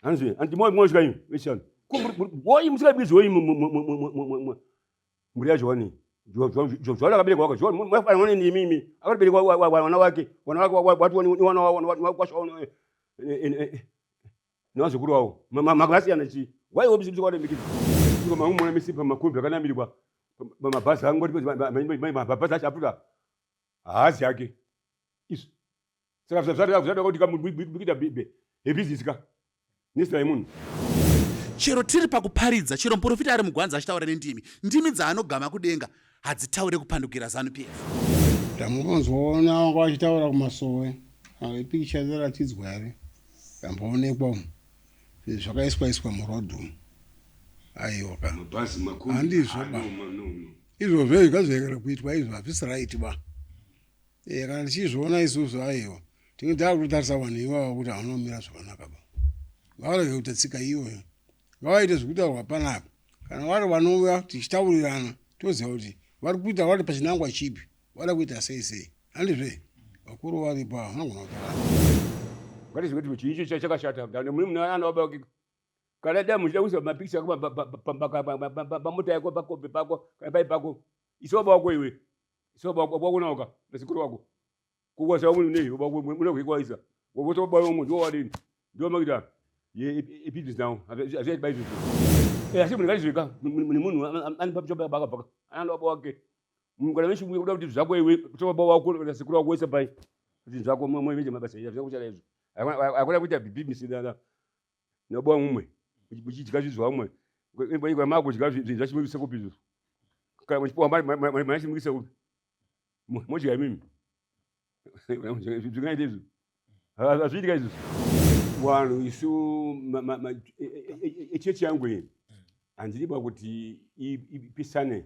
Hanzi anti moyo moyo svika imi vechishanu. Woi musingabidzi woi mhuri yacho wani. Joana akaberekwa waka Joana mwafanana wani imi imi akaberekwa wana wake wana wake watu wani wana wao wakwasha wani nevazukuru wavo makasiyana chii why wobisi kwalemikidza iko mamumona misi pamakombi akanamirwa pamabhazi angoti mabhazi acho aputa haazi ake izvi saka zvada kuti kamuita ebhizinesi ka nezita yemunhu. Chero tiri pakuparidza, chero muprofita ari mugwanza achitaura nendimi, ndimi dzaanogama kudenga hadzitaure kupandukira Zanu PF. Ndambonzwaona vanga vachitaura kumasowe pikicha dzaratidzwa here ndamboonekwa umu zvakaiswa iswa muroad umu aiwa ka handizvo ba izvozvo izvi ngazviregere kuitwa izvo hazvisi right ba e, kana tichizviona isusu aiwa tinge takutotarisa vanhu ivava kuti havana kumira zvakanaka ba ngavarege kuita tsika iyoyo ngavaite zvekutaurwa panapa kana vari vanouya tichitaurirana toziva kuti vari kuita vari pachinangwa chipi vada kuita sei sei handizve vakuru varipo ava vanogona kutaura. Ngatizive kuti chii icho chakashata mune ana baba kana dai muchida kuisa mapikicha pamota yako pakombe pako kana pai pako isa baba wako iwe isa baba wako naoka nasekuru wako kukwasa munhu nei baba wako mune kuikwaisa wakuti baba wako ndiwo wadini ndiwo makuita ye nawo hazviiti baizvozvo asi munhu ngazvika munhu anopa picha baba akabva ana baba wake kana vechikuya kuda kuti zvako iwe kutora baba wako kana sekuru wako wese pai kuti zvako mweveje mabasa hazvina kushata izvo hakuna kuita bhibhimisi nababa mumwe muchidya zvinhu zvavamwe kana makudya zvinhu zvachimukisa kupi izvozvo kana muchipiwa mari machimukisa kupi modya imimi zvingaita izvo hazviitika izvozvo vanhu isu chechi yangu iyi handidi ba kuti ipisane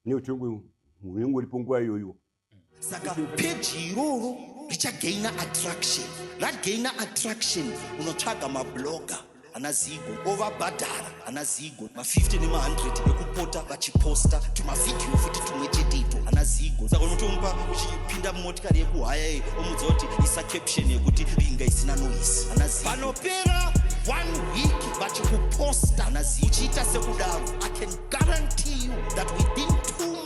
neutongo hunenge uripo nguva iyoyo. Saka peji iroro richagaina attraction, ragaina attraction unotsvaga mablogger ana Zigo ovabhadhara ana Zigo ma50 nema100 ekupota vachiposta tumavhidhiyo futi tumwe chete ito ana Zigo. Saka unotomupa uchipinda mumotikari yekuhaya iyi omudza kuti isa caption yekuti ringa isina noise ana Zigo. Panopera one week vachikuposta ana Zigo uchiita sekudaro I can guarantee you that within 2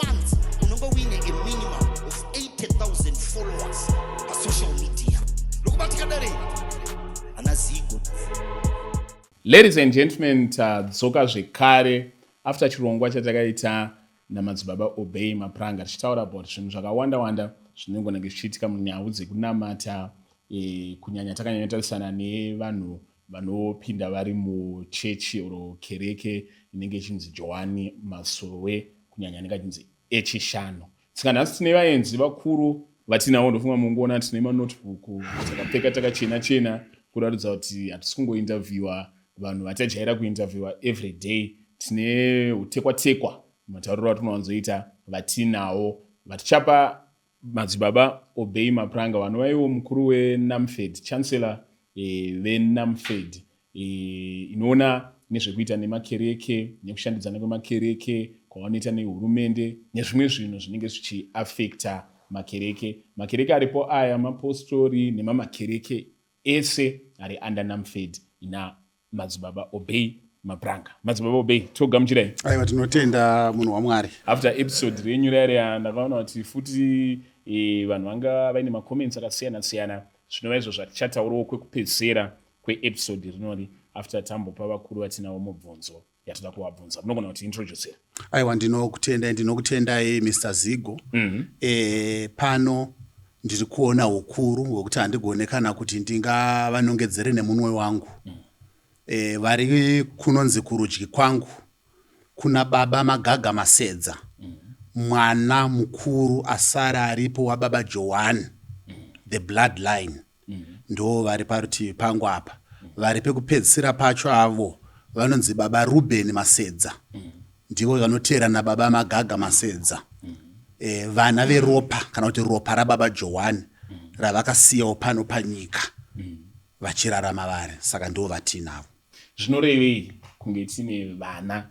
months unonge uine a minimum of 80,000 followers pasocial media. Ndokubatika dare ana Zigo. Ladies and gentlemen, tadzoka zvekare after chirongwa chatakaita namadzibaba Obey Mapranga tichitaura about zvinhu zvakawanda wanda zvinongona zvichiitika munyau dzekunamata, kunyanya takanyanya tarisana nevanhu vanopinda vari muchechi or kereke inenge ichinzi Johani Masowe, kunyanya anenge achinzi echishanu. Saka nhasi tine vaenzi vakuru vatinavo. Ndofunga mungoona tine manotebook, takapfeka takachena chena kuratidza kuti hatisi kungointerviewa vanhu vatajaira kuinterviewa every day. Tine utekwa tekwa matauriro atinowanzoita vatinawo vatichapa madzibaba Obey Mapranga, vanova ivo mukuru weNamfed, chancellor veNamfed inoona nezvekuita nemakereke nekushandidzana kwemakereke kwavanoita nehurumende nezvimwe zvinhu zvinenge zvichiafecta makereke. Makereke aripo aya mapostori nemamakereke ese ari under Namfed ina madzibaba Obey Mapranga. Madzibaba Obey, togamuchirai. Aiwa, tinotenda munhu waMwari. After episode renyu rariya, ndakaona kuti futi vanhu vanga vaine macomments akasiyana siyana, zvinova izvo zvatichataurawo kwekupedzisira kweepisode rinori after tambopa vakuru vatinavo mubvunzo yatoda kuvabvunza. Munogona kuti introducera. Aiwa, ndinokutendai, ndinokutendai Mr Zigo. Pano ndiri kuona ukuru hwekuti handigone kana kuti ndingavanongedzere nemunwe wangu. Vari kunonzi kurudyi kwangu kuna baba Magaga Masedza, mwana mukuru asara aripo wababa Johani, the bloodline. Ndo vari parutivi pangu apa. Vari pekupedzisira pacho avo vanonzi baba Ruben Masedza, ndivo vanoteera nababa Magaga Masedza, vana veropa kana kuti ropa rababa Johani ravakasiyawo pano panyika vachirarama vari. Saka ndo vatinavo. Zvinorevei kunge tine vana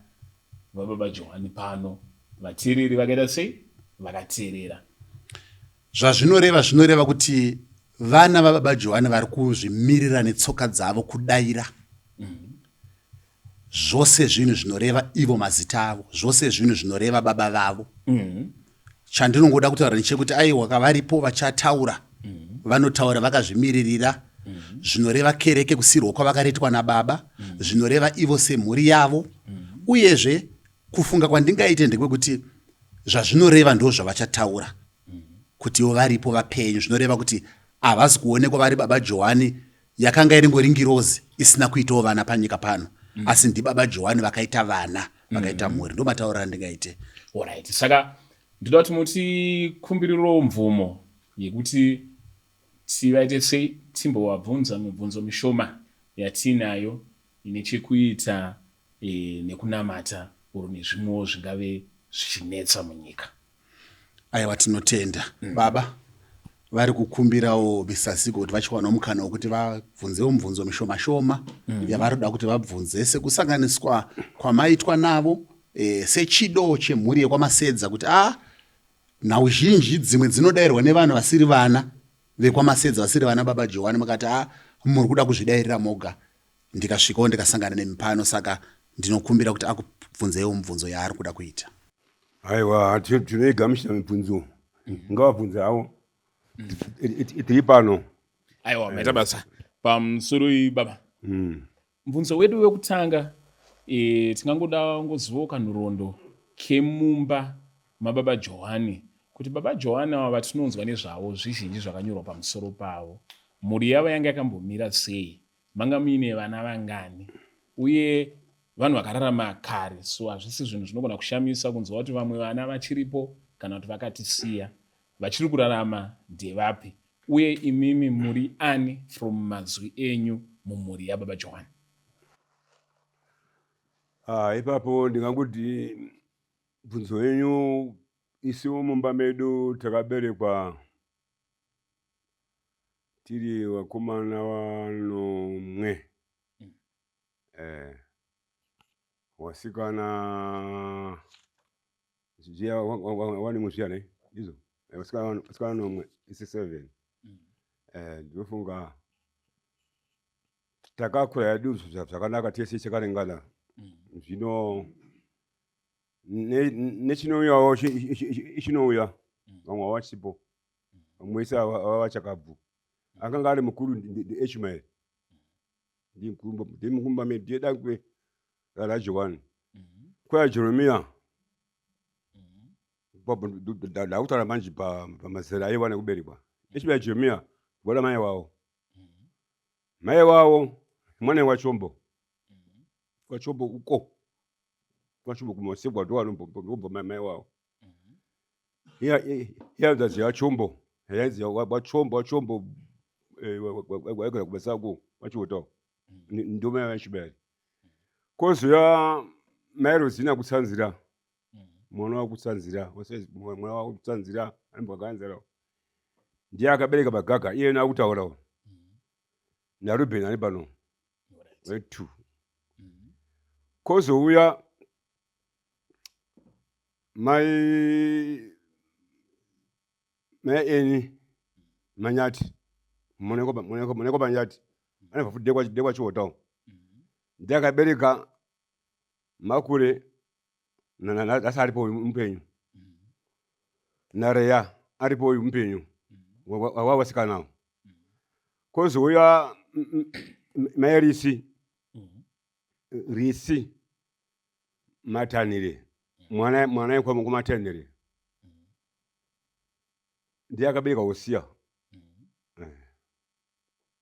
vababa Johani pano? Vateereri vakaita sei? Vakateerera. Zvazvinoreva, zvinoreva kuti Vana vababa Johani vari kuzvimirira netsoka dzavo kudaira zvose zvinhu zvinoreva ivo mazita avo, zvose zvinhu zvinoreva baba vavo. Chandinongoda kutaura ndechekuti aiwa kavaripo vachataura, vanotaura vakazvimiririra zvinoreva kereke kusirwa kwavakaretwa nababa, zvinoreva ivo semhuri yavo. Uyezve kufunga kwandingaite ndekwekuti zvazvinoreva ndo zvavachataura kuti ivo varipo vapenyu, zvinoreva kuti havazi kuonekwa vari baba Johani yakanga iringori ngirozi isina kuitawo vana panyika pano, asi ndibaba Johani vakaita vana, vakaita mhuri. Ndo matauriro andingaite. Alright, saka ndoda kuti mutikumbirirewo mvumo yekuti tivaite sei, timbovabvunza mibvunzo mishoma yatiinayo ine chekuita nekunamata or nezvimwewo zvingave zvichinetsa munyika. Aiwa, tinotenda. Baba vari kukumbirawo Mr Zigo kuti vachiwanawo mukana wekuti vabvunzewo mubvunzo mishoma shoma yavari kuda kuti vabvunze, sekusanganiswa kwamaitwa navo sechido chemhuri yekwaMasedza, kuti a nhau zhinji dzimwe dzinodayirwa nevanhu vasiri vana vekwaMasedza, vasiri vana baba Johani, mukati a muri kuda kuzvidairira moga, ndikasvikawo ndikasangana nemi pano, saka ndinokumbira kuti akubvunzeiwo mubvunzo yaari kuda kuita. Aiwa, tinoigamuchira mibvunzo, ngavabvunze havo, tiri pano. Aiwa, maita basa. Pamusoro baba. Mubvunzo wedu wekutanga, tingangoda ngozivawo kanhoroondo kemumba mababa Johani, kuti baba Johani ava vatinonzwa nezvavo zvizhinji zvakanyorwa pamusoro pavo, mhuri yavo yanga yakambomira sei, manga muine vana vangani, uye vanhu vakararama kare, so hazvisi zvinhu zvinogona kushamisa kunzwa kuti vamwe vana vachiripo kana kuti vakatisiya, vachiri kurarama ndevapi, uye imimi muri ani from mazwi enyu mumhuri yababa Johani? Ah, ipapo ndingangoti bvunzo yenyu, isu mumba medu takaberekwa tiri vakomana vanomwe, vasikana zviya wanemwe zviya ne ndizvo, vasikana nomwe, isi 7. Ndinofunga takakura yedu zvakanaka tese chakaringana. Zvino nechinouyawo chinouya, vamwe havasipo, vamwe vese vava vachakabvu. Akanga ari mukuru ndiIshmael, ndimukumba medu, ndiye dangwe raJohani. Kwaya Jeremiya, ndakutaura manje pamazera aiva nekuberekwa Ishmael, Jeremiya vona mai wavo, mai wavo mwana waChombo, kwaChombo uko, kwaChombo kuMasekwa, ndobva mai wavo. Ihanzvadzi yaChombo yainzi waChombo, waChombo waigara kuMasango waChiwotawo, ndo mai vaIshmaeri. Kozouya mai Rozina Kutsanzira, mwana waKutsanzira, mwana waKutsanzira anombwa, ndiye akabereka Magaga iyena akutaurawo naRuben ari pano wetu. Kozouya mai Eni Manyati, Muneko Manyati anobva futi dekwaChiwotawo, ndiye akabereka Makure, nhasi aripo mupenyu, naReya aripo uyu mupenyu, wavasikanawo. Kozouya mai Risi, Risi Matanire, mwana kwaMatanire, ndiye akabereka Hosiya.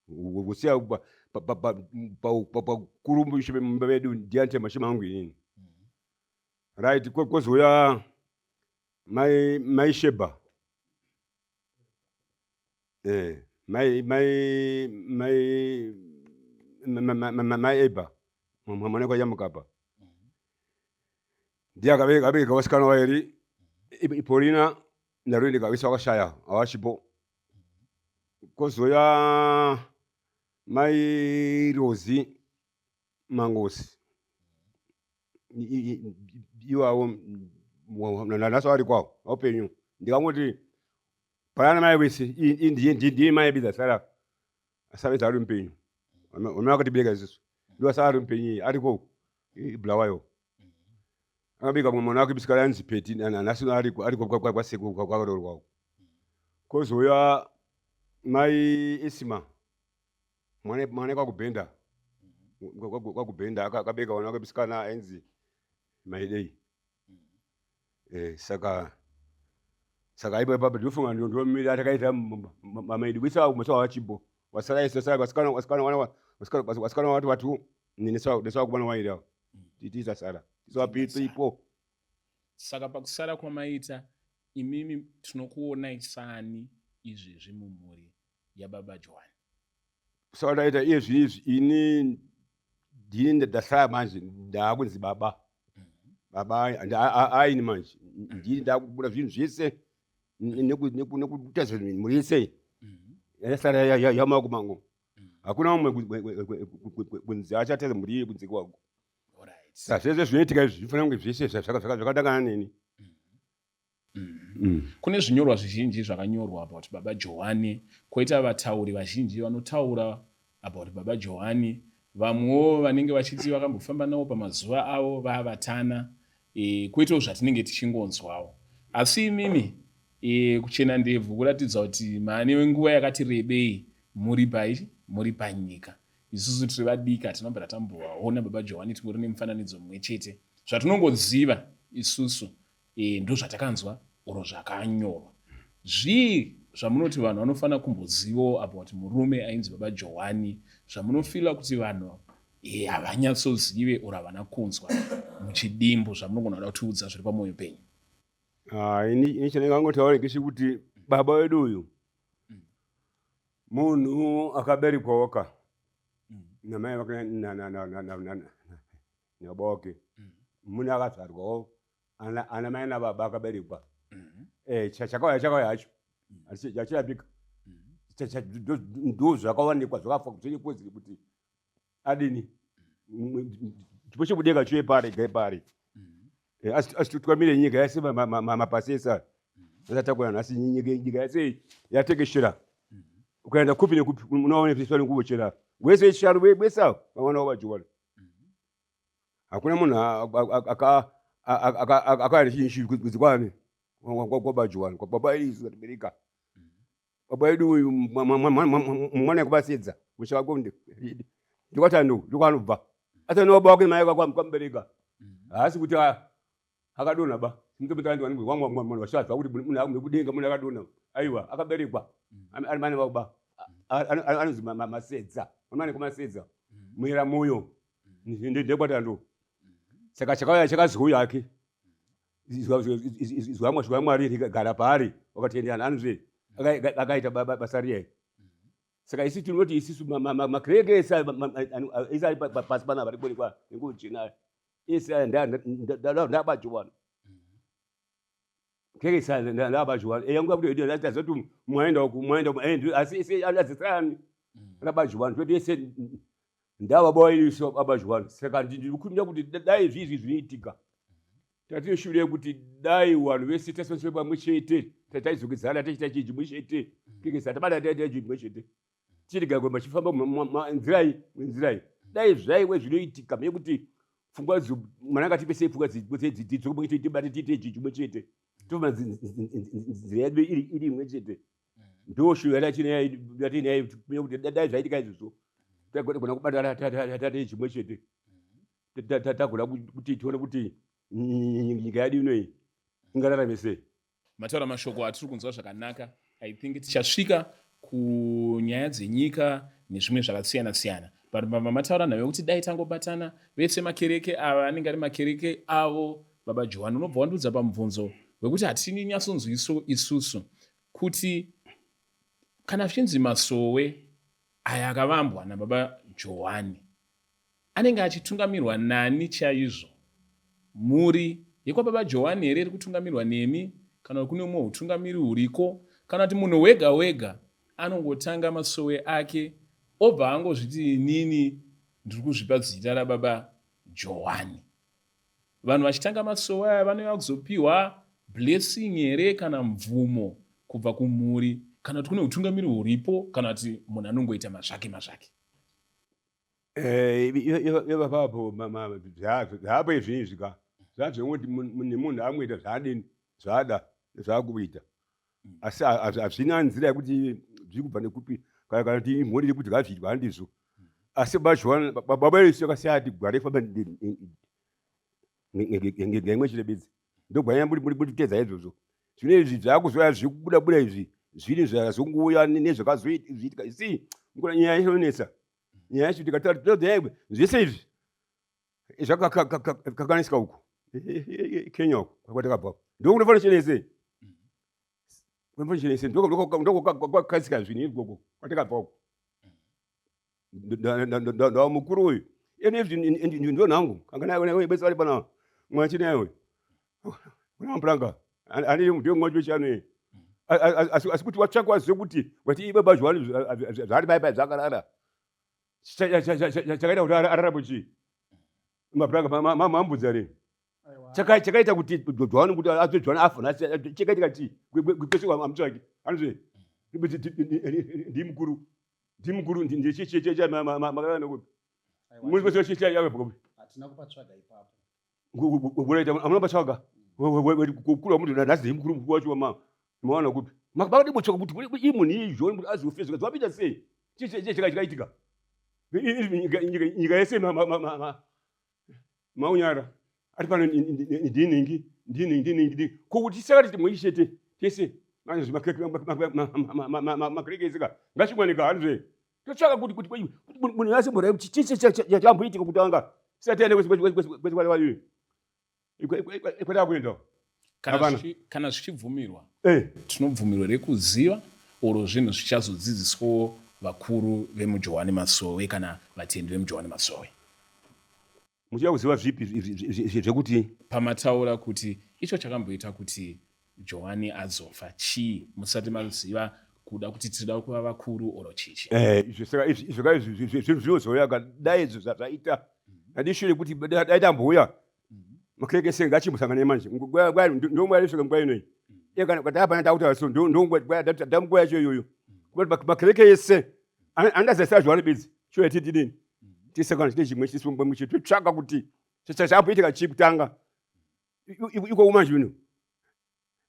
Hosiya pakuru mumba medu ndiye anotema mangu inini. Right, kozouya mai Sheba, mai Eba, mwana kwaYamukapa, ndiye akabereka vasikana vairi, Polina naRuindi Kawisa, wakashaya, havasipo. Kozouya mai Rozi Mangosi, iwavo nhasi vari kwawo vaupenyu. Ndikangoti Pana mai wese ndiye mai bidza sara asabedza ari mupenyu. Amai vakatibereka isusu. Ndiwo asara ari mupenyu ariko ibulawayo. Akabika mumwe mwana wake bisikara anzi Peti nhasi ariko ariko kwasekuru kwakaroorwa. Kozouya mai Isima mwana mwana kwakubhenda kwakubhenda akabeka mwana wake bisikana ainzi Maidei. Eh, saka saka ipo ipapo ndinofunga ndomira atakaita mamaidi kuisa musawa wachipo wasara iso sara vasikana vasikana wana vasikana watu watu nesawa nesawa kubana wairi avo titisa sara tisawa pipo. Saka pakusara kwamaita imimi tinokuonai sani izvezvi mumhuri yababa Johani? Saka ndaita iye zvinizvi ini ndini ndasara manje ndaakunzi baba baba aini manje ndini ndakubuda zvinhu zvese nekuita zvinhu mhuri yese yasara yamaoko mangu hakuna umwe kunzi achateza mhuri iye kunze kwako. Saka zvese zvinoitika izvi zvinofanira kunge zvese zvakadangana neni. Kune zvinyorwa zvizhinji zvakanyorwa about baba Johani, koita vatauri vazhinji vanotaura about baba Johani, vamwewo vanenge vachiti vakambofamba navo pamazuva avo vavatana, e, koitawo zvatinenge tichingonzwawo. Asi imimi e, kuchena ndebvu kuratidza kuti maane nguva yakati rebei muri pai muri panyika. Isusu tiri vadiki hatina kubvira tambovaona baba Johani, tingori nemufananidzo mumwe chete. Zvatinongoziva isusu e, ndozvatakanzwa or zvakanyorwa. Zvii zvamunoti vanhu vanofanira kumbozivawo about murume ainzi baba Johani, zvamunofila kuti vanhu e, havanyatsozive or havana kunzwa muchidimbu, zvamunogona kuda kutiudza zviri pamwoyo penyu? Ah, ini chandingangotaura ngechekuti baba wedu uyu munhu akaberekwa waka namai vake nababa wake, munhu akazvarwawo ana mai nababa akaberekwa. Eh, chakauya chakauya hacho hachirapika, ndo zvakawanikwa zvakafa zvekodzero kuti adini chipo chekudenga chive pari gai pari. Asi twamire nyika yese mapasi ese aya asatakura nhasi nyika yese yatekeshera. Ukaenda kupi nekupi unoona viswa nenguvo chena wese charo wese avo vamwana wavajuwana. Hakuna munhu akauya nechinhu kunze kwani kwabajuwana kwababa isu katibereka baba yedu uyu mwana yekuvasedza musha wako ndikwatano ndikwanobva asi ana baba wake mai kwamubereka haasi kuti akadonha ba munhu wasvazva kuti munhu kudenga munhu akadonha. Aiwa, akaberekwa ari mane baba anonzi Masedza, mane kumasedza muyera moyo ndekwatando. Saka chakauya chakazouya hake izwa Mwari rigara paari wakatendera anozve akaita basa riya. Saka isi tinoti isisu makereke ese ese ari pasi panapa ari kuonekwa nenguvo chena ese aya ndabajuwana kereke ese aya ndabajuwana eya nguva kuti tazoti mwaenda uku mwaenda uku asi ese azisani rabajuwana toti ese ndava isu abajuwana. Saka ndikumbira kuti dai zvizvi zvinoitika tatinoshuwira kuti dai vanhu vese tasonse pamwe chete taizokedzana tichiita chinhu chimwe chete kekesa tabata taita chinhu chimwe chete tichirega kuramba tichifamba nzirai nzirai. Dai zvaiwe zvinoitika mekuti pfungwa mwana ngatipe sei pfungwa dzidzoke tibate tiite chinhu chimwe chete tofamba nzira yedu iri imwe chete. Ndo shuwa yatinayo kuti dai zvaitika izvozvo tagona kubatana taite chimwe chete tagona kuti tione kuti nyika yedu inoyi ingararame sei. Mataura mashoko atiri kunzwa zvakanaka. I think tichasvika kunyaya dzenyika nezvimwe zvakasiyana siyana, but mama mataura nhau yekuti dai tangobatana vese makereke ava anenge ari makereke avo baba Johani, unobva wandiudza pamubvunzo wekuti hatinyatsonzwiso isusu kuti kana zvichinzi masowe aya akavambwa nababa Johani anenge achitungamirwa nani chaizvo? Mhuri yekwababa Johani here iri kutungamirwa nemi, kana kuti kune umwe hutungamiri huriko, kana kuti munhu wega wega anongotanga masowe ake obva angozviti inini ndiri kuzvipa zita rababa Johani? Vanhu vachitanga masowe aya vanouya kuzopiwa blessing here kana mvumo? Kubva kumhuri, kana kuti kune utungamiri huripo, kana kuti munhu anongoita mazvake mazvake? Ipapapo zvapo izvi izvi ka, zvazvekuti nemunhu angoita zvaadini, zvaada, zvaakuita, asi hazvina nzira yekuti zviri kubva nekupi, kana kuti imhuri iri kuti ngazviitwe, handizvo. Asi baba vedu yakasiya ati gwara ifamba ngeimwe chete bedzi, ndogwanya muri tedza izvozvo. Zvino izvi zvakuzouya, zviri kubuda buda izvi, zviri zvazongouya nezvakazoitika. Isi nyaya inonetsa, nyaya yacho tikataura zvese izvi zvakakanganisika uku Kenya uku kwatakabva, ndokunofanira chenese, kunofanira chenese, ndokwakakanisika zvinhu ikoko kwatakabva uku. Ndava mukuru uyu ene izvi ndo nhangu kangana vari pana mwachina uyu kuna Mapuranga ani ndiyo mwacho chano, asi kuti watsvaka wazive kuti wati ibaba Johani zvaari pai pai zvakarara, chakaita kuti ararapo chii? Mapuranga mambudza re chakaita kuti Johani, kuti azwe Johani afa nhasi, chakaitika chii? Kwese amutsvaki anozve ndimukuru, ndimukuru, ndichichichimakavana kupi? Hatina kupatsvaga ipapo. Amuna patsvaga kukuru wamunhu nhasi, ndimukuru, mukuru wacho mawana kupi? Makadi botsvaka kuti ii munhu iyi John kuti azofe zvapita sei, chakaitika nyika yese maunyara ari pano, ndiningi, ndiningi, ndiningi, kokuti tisakati timwe chete tese makereke eseka ngachimwanika hanzve totsvaka kuti munhu asimbora chichi chamboitika kutanga sati aende kwese kwatakuenda. Kana zvichibvumirwa, tinobvumirwa rekuziva oro zvinhu zvichazodzidziswawo vakuru vemuJohani Masowe kana vatendi vemuJohani Masowe? Muchida kuziva zvipi zvekuti? Pamataura kuti icho chakamboita kuti Johani azofa chii, musati maziva kuda kuti tinoda kuva vakuru oro chichi? Izvo saka izvi zvinhu zvinozouya dai izvo zvaita handishure kuti dai tambouya makereke ese ngachimbosangane manje, ndonguva yarisvika nguva inoyi kana takutaura, so ndonguva yacho iyoyo makereke ese andazasira Johani bedzi shuwa titidini tisangana chite chimwe chisungwa chete, totsvaka kuti chamboitika chii kutanga ikoko. Manje uno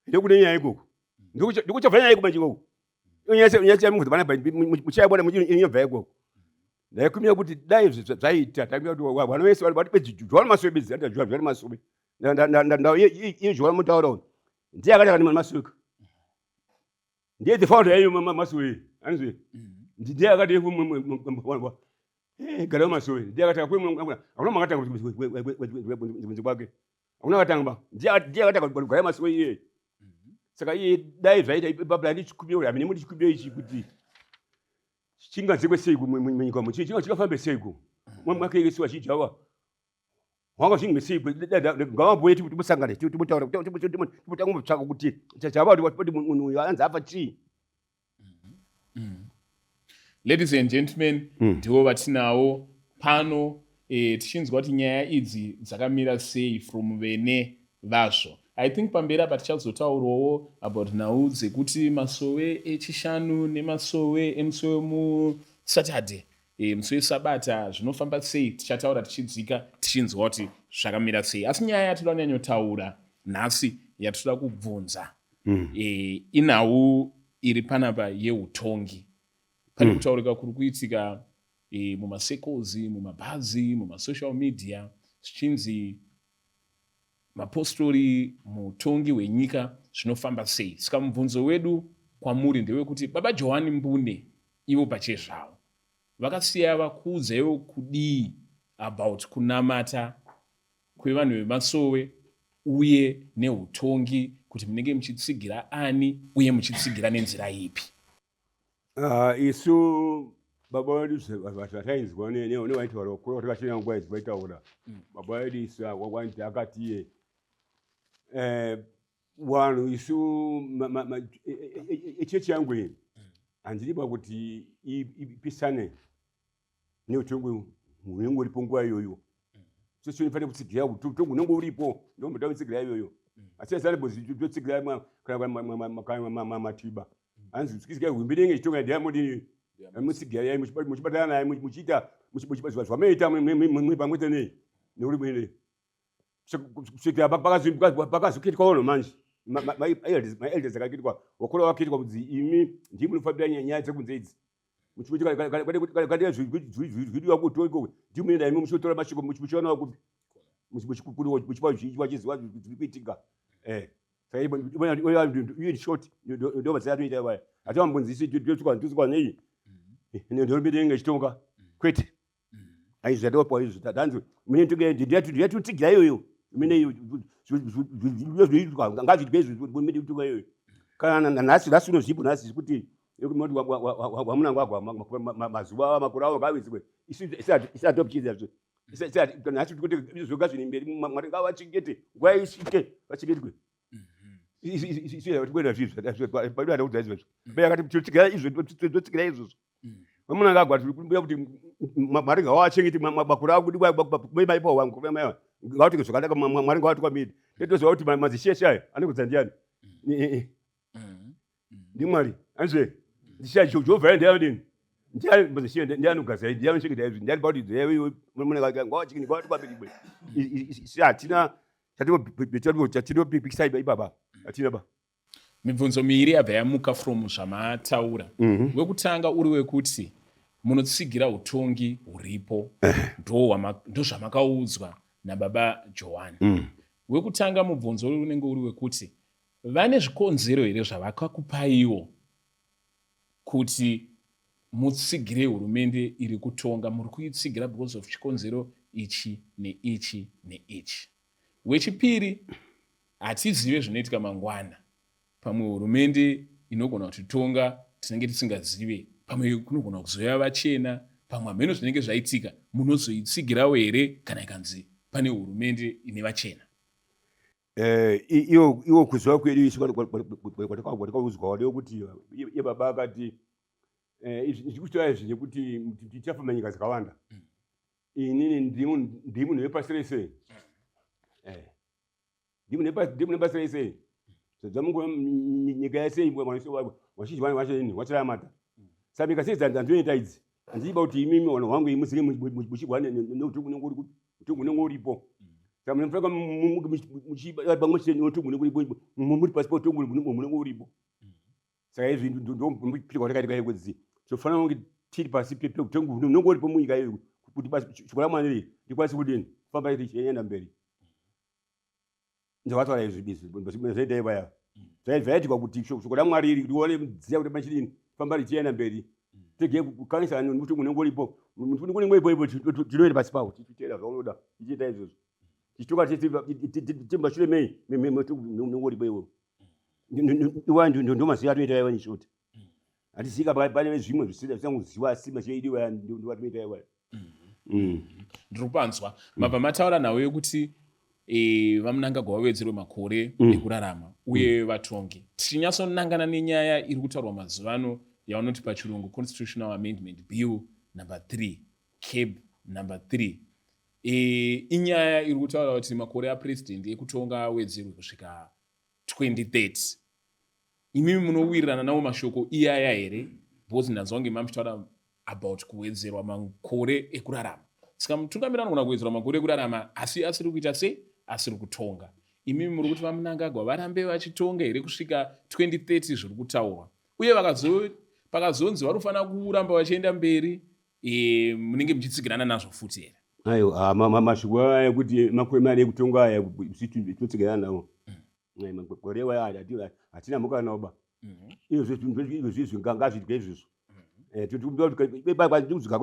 ndokune nyaya ikoko, ndikuchabva nyaya iko manje ikoko, muchaibona inobva ikoko. Ndaikumira kuti dai zvaita, takumira kuti vanhu vese vari bedzi Johani Masowe bedzi, ati Johani Masowe, iye Johani mutaura uyu ndiye akatanga Masowe, ndiye the founder yayo Masowe, anizwe ndiye akati gara Masowe, ndiye akatanga. Hakuna makatanga kunze kwake, hakuna akatanga ba, ndiye akatanga kugara Masowe iye. Saka iye dai zvaita ipapo, handichikumbira hamene muri chikumbiro ichi kuti chinganzekwe seiko munyika umu, chingafambe seiko makereke vazhinji ava wanga zvingwe seiko, ngavamboye timbosangane, timbotaura, timbotsvaka kuti chava kuti munhu uyu anzi afa chii. Ladies and gentlemen, ndivo vatinawo pano tichinzwa kuti nyaya idzi dzakamira sei from vene vazvo. I think pamberi apa tichazotaurawo about nhau dzekuti masowe echishanu nemasowe emusi wemuSaturday, musi wesabata, zvinofamba sei. Tichataura tichidzika tichinzwa kuti zvakamira sei, asi nyaya yatinoda kunyanyotaura nhasi, yatinoda kubvunza, inhau iri panapa yeutongi. Pane kutaurika kuri kuitika mumacircles, mumabhazi, mumasocial media, zvichinzi mapostori mutongi hwenyika, zvinofamba sei? Saka mubvunzo wedu kwamuri ndewekuti baba Johani mbune ivo pachezvavo vakasiya vakuudzaiwo kudii about kunamata kwevanhu vemasowe uye neutongi, kuti munenge muchitsigira ani uye muchitsigira nenzira ipi? Isu baba vedu zvatainzwa nevaitaura vakuru vatakachena nguva idzi vaitaura, baba vedu isu wanti akati iye vanhu isu chechi yangu iyi handidi kuti ipisane neutongo unenge uripo nguva iyoyo. So chinofanira kutsigira utongo unenge uripo, ndomboda kutsigira iyoyo. Asi asari bozi totsigira kana matiba. Hanzi tsikisikai hurumende inenge ichitonga ndeyamodini mutsigira muchibatana naye muchiita zvamaita pamwe chete nei nehurumende kusvikira pakazoketwa ono manje maelders akaketwa wakura waketwa kunzi imi ndimi munofambira nyaya dzekunze idzi zvidiwa kutongo ndimi munoenda imi muchitora mashoko muchiona kupi muchipa chiziva zviri kuitika eh saka in short ndo basa yatoita vaya hativambonzisi tosikwa nei ndorumende inenge ichitonga kwete aizvi zvatopa izvi tanzi mune ndiyatotsigira iyoyo mune zvinoitwa ngazviitwe izvi mune kutonga iyoyo kana nhasi nhasi unozvipo nhasi zvekuti wamunangwagwa mazuva makore avo ngaawedzerwe isu isu hatopchiza zve nhasi tikuti zvoga zviri mberi mwari ngavachengete nguva isvike vachengetwe tikuenda zviizvo izvozvo akati totsigira izvo totsigira izvozvo vamunangagwa tiri kumbira kuti mwari ngawachengete makore akudiwaipa wangu ngautike zvakanaka mwari ngawatukamiri totoziva kuti madzishe eshe aya anokudza ndiani ndimwari anzwe ndisha jehovha ndiani ndiani madzishe ndiani ugaza ndiani anochengeta izvi ndiani pauti ngawachengete ngawatukamiri isi hatina chatinopikisa ipapa hatina ba Mibvunzo miiri yabva yamuka from zvamataura. Wekutanga uri wekuti munotsigira utongi huripo ndozvamakaudzwa nababa Johani. Wekutanga mubvunzo unenge uri wekuti vane zvikonzero here zvavakakupaiwo kuti mutsigire hurumende iri kutonga, muri kuitsigira because of chikonzero ichi neichi neichi. Wechipiri, hatizive zvinoitika mangwana. Pamwe hurumende inogona kutitonga tinenge tisingazive, pamwe kunogona kuzouya vachena, pamwe hameno zvinenge zvaitika. Munozoitsigirawo here kana ikanzi pane hurumende ine vachena? Eh, iwo kuziva kwedu isu kwatakaudzwa ndekuti iye baba akati eh, ndiri kutaura izvi nekuti tichafamba nyika dzakawanda inini ndiri munhu wepasi rese eh, ndiri munhu wepasi rese zvamungu nyika yese vazhinji vanhu vacho vachiramata saka nyika sei dzandinoita idzi handiiba kuti imimi vanhu vangu imuzinge muchigwa neutongo unenge uri kupi utongo unenge uripo saka munofanira muchiba pamwe chete neutongo unenge uripo muri pasi peutongo unenge uripo saka izvi ndokuitika kwatakaita kwedzi tinofanira kunge tiri pasi peutongo unenge uripo munyika iyoyo kuti shoko ramwari rikwanise kudini kufamba richienda mberi ndakataura izvi izvi zvaita ivaya zvaiitika kuti shoko ramwari iri rione dziya kuti machidini famba richienda mberi tege kukanisa nokuti unenge uripo unenge uripo ipo tinoenda pasi pawo tichiteera zvaunoda tichiita izvozvo tichitoka tiri mashure mei unenge uripo iwewe iwa ndomaziva atoita iwa neshoti hatizika pane zvimwe zvisina kuziva asi machiidiwa ndoatoita iwa Ndiri kupanzwa mabva mataura nhau yekuti vaMnangagwa vawedzerwe makore ekurarama uye vatongi. Tichinyatsonangana nenyaya iri kutaurwa mazuva ano yavanoti pachirungu Constitutional Amendment Bill number 3, CAB number 3. Inyaya iri kutaura kuti makore apresident ekutonga awedzerwe kusvika 2030. Imimi munowirirana nawo mashoko iyaya here? Because ndanzwa kunge mamuchitaura about kuwedzerwa makore ekurarama. Saka mutungamiri anogona kuwedzerwa makore ekurarama asi asiri kuita sei? Asiri kutonga. Imimi muri kuti vaMnangagwa varambe vachitonga here kusvika 2030 zviri kutaurwa? Uye pakazonzi vari kufanira kuramba vachienda mberi munenge muchitsigirana nazvo futi here? Aiwa, mashoko aya ekuti makore mari ekutonga aya tinotsigirana nawo. Makore aya hatina mhuka nawo ba. Izvo izvo ngazviitwe izvozvo.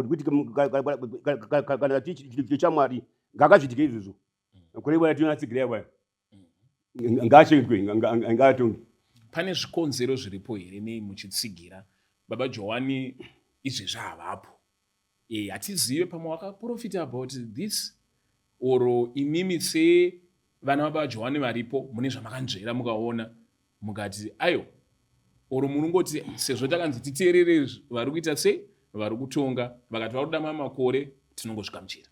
Kuti kana chamwari ngakazviitike izvozvo. Makore aya tinotsigira aya. Ngaachengetwe, ngaatonge. Pane zvikonzero zviripo here nei muchitsigira baba Johani izvezvi havapo? Hatizive pamwe wakaprofita about this or imimi sevana baba Johani varipo mune zvamakanzvera mukaona mukati ayo, or munongoti sezvo takanzi titeerere vari kuita sei vari kutonga vakati vari kuda mamakore tinongozvigamuchira?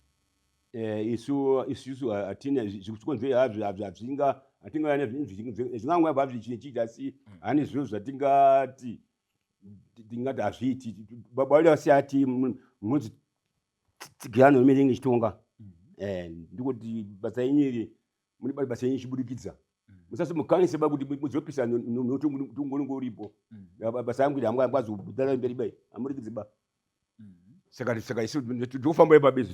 Isu isusu hatina zvikonzero hazvo hazvinga Hatingava zvingangova zvichiita asi hani zviro zvatingati tingati hazviiti. Baba vedu vasiyati munonzi tsigirano imene inge ichitonga. Eh, ndikuti basa yenyu iri mune basa yenyu ichibudikidza. Musasimukanise ba kuti muzopisa notungu unenge uripo. Basa yangu iri hamungazobudana mberi bai hamurikidzi ba. Saka saka isu tofamba ipa bezi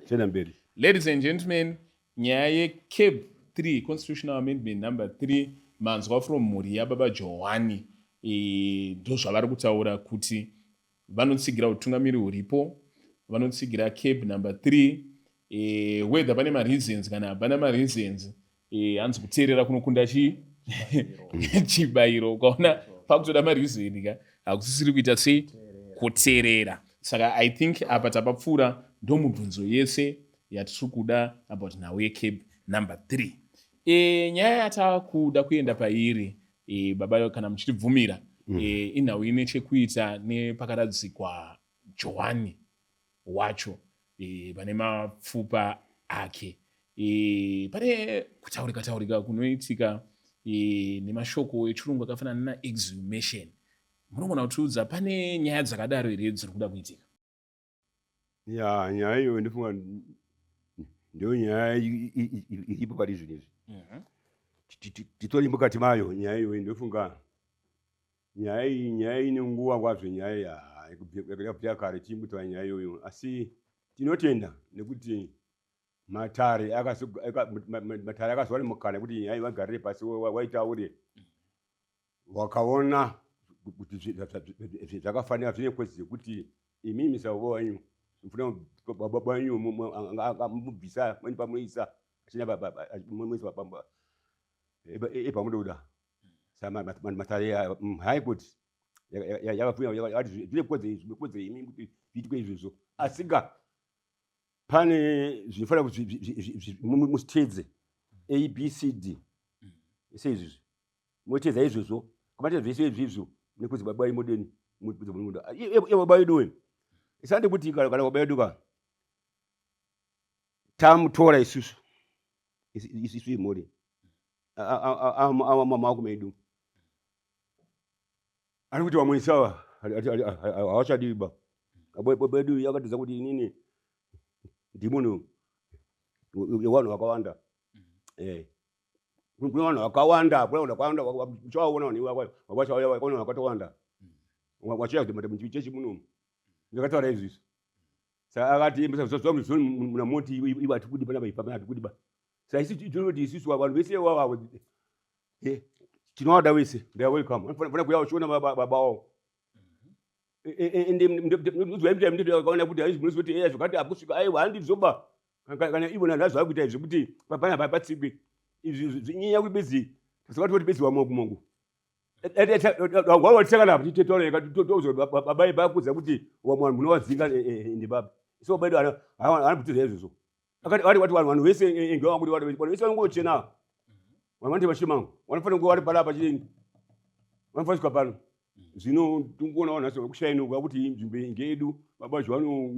tena mberi. Ladies and gentlemen, nyaya yeCAB 3, Constitutional Amendment number 3, manzwa from mhuri yababa Johani, ndo zvavari kutaura kuti vanotsigira utungamiri huripo, vanotsigira CAB number 3, whether pane mareasons kana hapana mareasons, hanzi kuteerera kunokunda chibayiro. Ukaona pakutoda mareason ka, hakusisiri kuita sei kuteerera. Saka I think apa tapapfuura ndo mubvunzo yese yatiri kuda about nhau yeCAB number 3. Nyaya yatakuda kuenda pairi, baba, kana muchitibvumira, inhau ine chekuita nepakaradzikwa Johani wacho, pane mapfupa ake. Pane kutaurika taurika kunoitika nemashoko echirungu akafanana naexhumation. Munogona kutiudza pane nyaya dzakadaro here dziri kuda kuitika? Ya, nyaya iyoyo ndofunga ndiyo nyaya iripo pari zvino izvi. Titori mukati mayo nyaya iyoyo. Ndofunga nyaya iyi, nyaya ine nguva kwazvo, nyaya yakabvira kare tichimbotaura nyaya iyoyo, asi tinotenda nekuti matare matare akazowana mukana ekuti nyaya iyi vagarire pasi, waitaure wakaona kuti zvakafanira, zvine kodzero yekuti imimi sababa wenyu mufuna baba wenyu mubvisa pamunoisa muisa pamunoda. Saka matare, High Court yakabvuma, yakati zvine kodzero imi kuti zviitwe izvozvo, asika pane zvinofanira kuti musiteedze, A, B, C, D, seizvizvi moteedza izvozvo. Kumatedza zvese izvizvo nekuti baba imodeni munoda iye baba yedu we isandi kuti kana baba yedu ka tamutora isusu, isusu imhuri amaoko medu ari kuti vamwe sawa havachadiwi ba. Baba yedu yakatidza kuti inini ndimunhu wevanhu vakawanda. Kune vanhu vakawanda, kune vanhu vakawanda uchawaona, vanhu ivavo vanhu vakatowanda vachiuya muchechi munomu. Ndakataura izvizvi, saka akati munamoti ivo hatikudi panapa, ipapa hatikudi ba. Saka isi tinoti isusu vanhu vese ivavo tinovada vese, they are welcome, vanofanira kuuya vachiona baba vavo. Ende kuti munoziva kuti eya zvakati hakusvika, aiwa, handizvoba kana ivo nazvava kuita izvi kuti panapa patsikwe izvi zvinyanya kuti bedzi tasakati kuti bedzi wamongu mongu watisakana baba bakudza kuti vanhu munowadzinga ndebaba. So baba edu haana kutiza izvozvo, akati wati vanhu vese ngevangu, vanhu vese vanongochena, vanhu vanoita vachimangu vanofanira kunge vari panapa chii, vanofanira kusvika pano. Zvino tingoona vanhu vacho vakushainuka kuti nzvimbo ngeyedu, baba zvano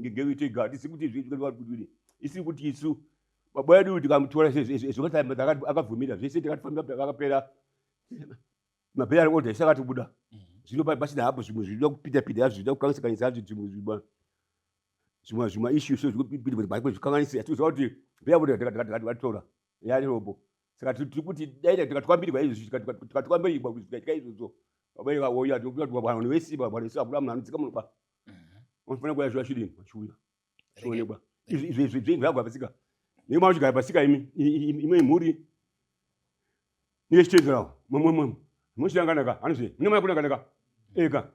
ngevetega, hatisi kuti kuti isi kuti isu baba yedu tikamutora akabvumira zvese, tikatifambira akapera mabhera order isi akatobuda. Zvino pasina hapo zvimwe zvinoda kupinda pinda hazvo, zvinoda kukanganisa kanisa hazvo, zvimwe zvimwe zvimwe issue so zvikuti zvikanganise, atikuziva kuti bhera order tikatora yariropo. Saka tiri kuti dai tikatwambirwa izvi, tikatwambirwa zvikaitika izvozvo, vanhu vese, vanhu vese, hakuna munhu anodzika munoba, vanofanira kuuya zviva zvidini vachiuya zvionekwa izvi zvagara pasika nemwe vachigara pasika imi imwe mhuri nechitedzerawo munochiranganaka anozve mune mwana kunakanaka eka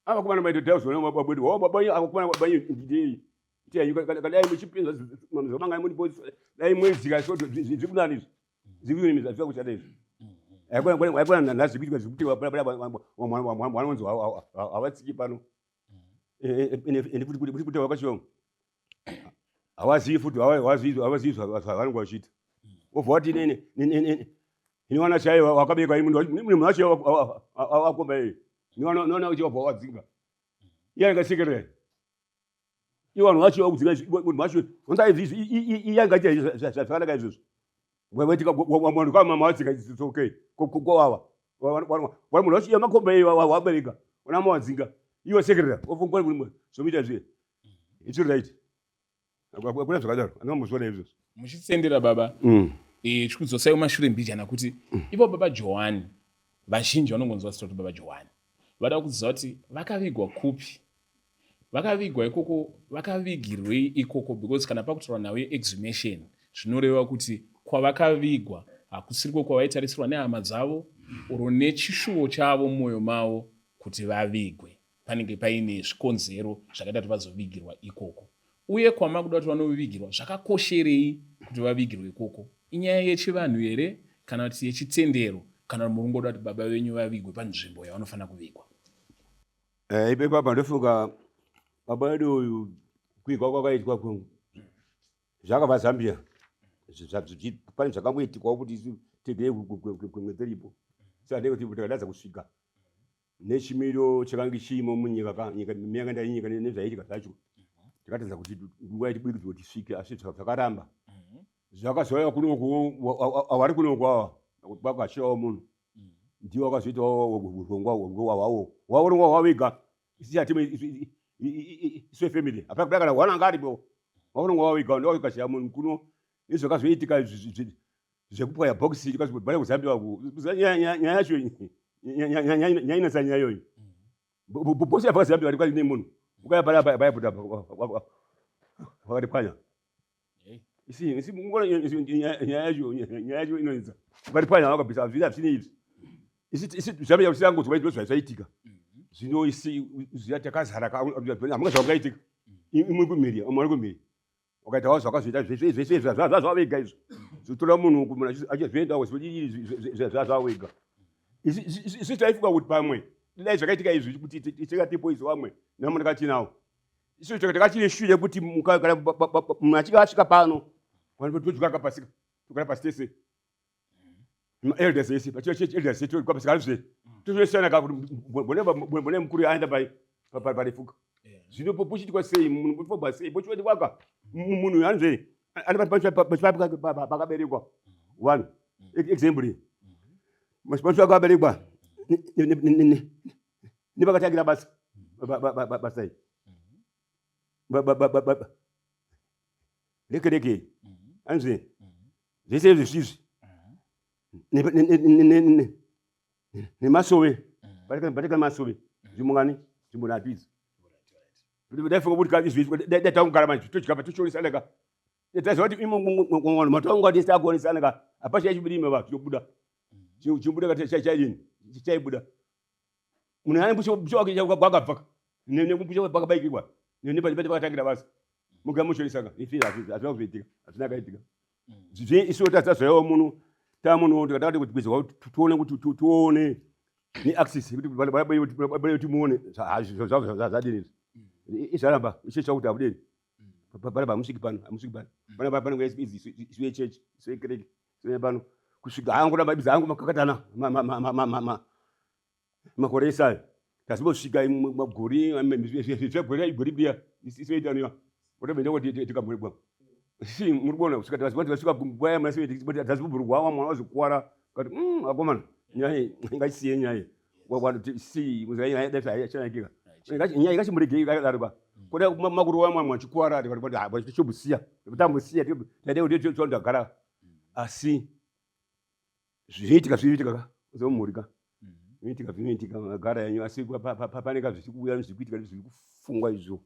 ava kumana maitodhauzona baba wedu baba ava kumana baba ndidei kadai muchipinza zvamanga muripo, dai mwedzika zviri kunani izvi, zviri zvafika kushata izvi, haikona nhasi kuitika zvekuti vanonzi havatsiki pano. Ende futi kuti vakashiwa havazivi futi, havazivi zvavanenge vachiita, wobva wati iniwana chaiyo wakabeka munhu wacho akomba iye niwana wabva wadzinga iye angasekerera iye vanhu vacho vakudzinga munhu wacho. Iye angaita zvakanaka izvozvo. Mamawatsika it's okay kowawa munhu wachiya makomba iye wabereka una mawadzinga iwe sekerera ofunga zvomuita zviye. It's right, hakuna zvakadaro, andinambozviona izvozvo. Muchitsendera baba, chikudzosai kumashure mbijana kuti ivo baba Johani, vazhinji vanongonzwa zita kuti baba Johani, vada kuziva kuti vakavigwa kupi, vakavigwa ikoko vakavigirwei ikoko, because kana pakutaura nhau yeexhumation zvinoreva kuti kwavakavigwa hakusiriko kwavaitarisirwa nehama dzavo oro nechishuwo chavo mumwoyo mavo kuti vavigwe. Panenge paine zvikonzero zvakaita kuti vazovigirwa ikoko, uye kwamakuda kuti vanovigirwa zvakakosherei kuti vavigirwe ikoko? Inyaya yechivanhu here kana kuti yechitendero, kana kuti muri kungoda kuti baba venyu vavigwe panzvimbo yavanofanira kuvigwa? Ipapa ndofunga baba vedu uyu kuigwa kwakaitwa zvakabva Zambia, pane zvakangoitikwawo kuti isu tegei kumwedzeripo, saka ndekuti takadadza kusvika nechimiro chakange chiimo munyika ka nyika miyanga yenyika nezvaiitika zvacho, takatadza kuti nguva yatiburikidzwa kuti tisvike, asi zvakaramba zvakazouya kunoku. Avari kunoku ava vakashirawo munhu, ndiwo wakazoitawo urongwa hwawo, waurongwa hwawega. Isi hatime isu family hapana kana hwana anga aripo, waurongwa wawega, ndiwo wakashira munhu kuno. Nezvakazoitika zvekupwaya bhokisi tikazobhara kuZambia uku, nyaya yacho nyaya inatsa nyaya iyoyo. Bhokisi yabva kuZambia kwari nemunhu ukaya paya vakaripwanya. Isi ngona nyaya yacho inonetsa, ukaripwanya wakabvisa, hazvina hazvine izvi. Isi Zambia kusirangodzwa ndo zvaitika zvino. Isi ziya takazara, hamunga zvakaitika imwe kumhiri, umwe ari kumhiri wakaitawo zvakazoita zvese zvese zvazvavega izvo, zvotora munhu uku, munhu achizvienda zvazvavega. Isu taifunga kuti pamwe dai zvakaitika izvi kuti tingatipo isu vamwe namwe takatinawo isu takachine shure yekuti kana munhu achinge asvika pano todyaka pasika, togara pasi tese maelders ese, elders ese togara pasika zve tozosiyana ka kuti bone mukuru aenda pai parefuka. Zvino pochiitwa sei? Munhu pofambwa sei? Pochiwatikwaka munhu anzve ane pakaberekwa one example, macho akaberekwa nepakatangira basa, basa iri reke reke anzve zvese izvi zvizvi nemasowe patika masowe zvimungani zvimbo nhatu idzi. Ndaifunga kuti izvi dai tangogara manje todyapa tochionesana ka, taziva kuti imo matonga tese takuonesana ka, hapasi chaichibudima va chinobuda chinobuda chaidini chaibuda. Munhu ane musha wake kwakabva nemusha pakabaikirwa nepakatangira basa, mugara muchionesana. Izvi hazvina kuzoitika, hazvina kaitika. Isu tazazvawo muno tamuno tikatati kuti kwizwa tione kuti tione neaccess kuti kuti muone zvadini izvi, izvaramba ichechi chakuti hakudini panapa, hamusviki pano, hamusviki pano, panapa panenge isu yechechi, isu yekereke, isu pano kusvika hangu ramba ibiza hangu makakatana makore ese ayo tazimbosvika magore zvegore igore biya isu yeitaniwa otoenda kuti tikamboregwa si muri kuona kusvika tasvika nguva yamuna tazibubhurugwa mwana wazokuwara kati akomana, nyaya ngaisiye nyaya si chanakika nyaya ikachimurege ikadaroka kuda makuru wamwe achikuwara tichobhusiya tambosiya taida kuti tondagara, asi zvinoitika zvinoitika ka zomumhuri ka zvinoitika zvinoitika magara yenyu, asi pane ka zvisi kuuya zviri kuitika zviri kufungwa izvo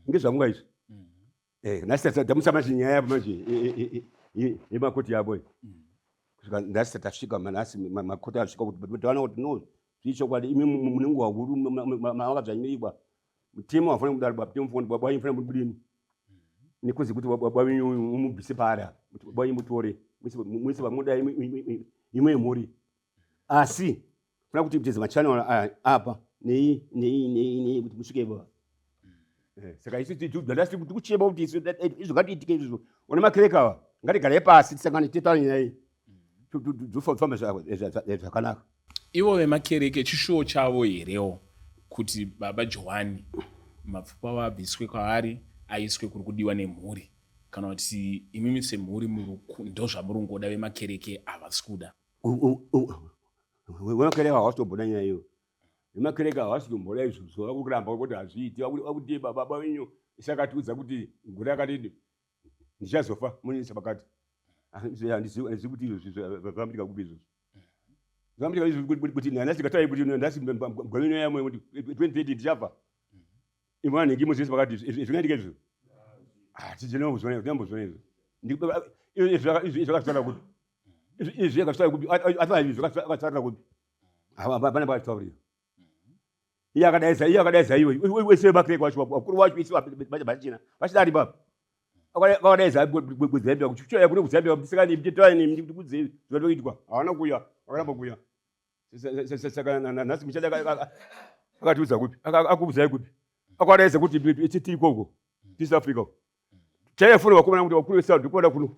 ngezvamunga izvi. Nhasi tamusa manje nyaya yapo manje yemakoti yavo kusvika nhasi tasvika nhasi makoti asvika kuti taona kuti no, zvii chokwadi imi mune nguva huru makadzvanyirikwa mutemo hafanira kudaro baba, mutemo fanira baba wenyu fanira kudini nekuzi kuti baba wenyu mubvise paari apa, kuti baba wenyu mutore muise pamuda imwe yemhuri, asi fana kuti kutedza machannel aya apa nei nei nei nei kuti musvike ipapo. Saka isu tikuchema kuti isu izvo ngatiitike izvozvo. Ona makereke ava ngatigarei pasi tisangane titaure nyaya iyi dzofamba zvakanaka. Ivo vemakereke chishuwo chavo herewo kuti baba Johani mapfupa avo abviswe kwavari aiswe kuri kudiwa nemhuri? Kana kuti imimi semhuri ndozvamuri kungoda, vemakereke havasi kuda? Vemakereke havasi kutomboda nyaya iyo. Vemakereke havasi kutomboda izvozvo, vakuramba kuti hazviiti. Vakuti baba venyu isakatiudza kuti gore akatidi ndichazofa munisa pakati. Handizivi kuti izvozvi zvambitika kupi izvozvo. Zvambitika izvo kuti nhasi katai kuti nhasi gore yamwe kuti 2030 ndichafa. Imwe nhingi muzisi pakati zvingaitika izvo. Tinambozviona, tinambozviona izvo. Izvi zvakazvitaura kupi? Izvi zvakazvitaura kupi? Ati izvi zvakazvitaura kupi? Hapana pakazvitaurira. Iye akadaidza, iye akadaidza iwe wese vemakereke wacho, vakuru vacho vese vachina vachidari baba. Vakadaidza kuZambia kuti chiuya kuno kuZambia tisikani titaine ndikudzei zvatoitwa. Havana kuuya, vakaramba kuuya. Saka nhasi muchada akatiudza kupi? Akuudzai kupi? Akadaidza kuti tiri ikoko East Africa. Chaifuna vakomana kuti vakuru vese ndikuona kuno.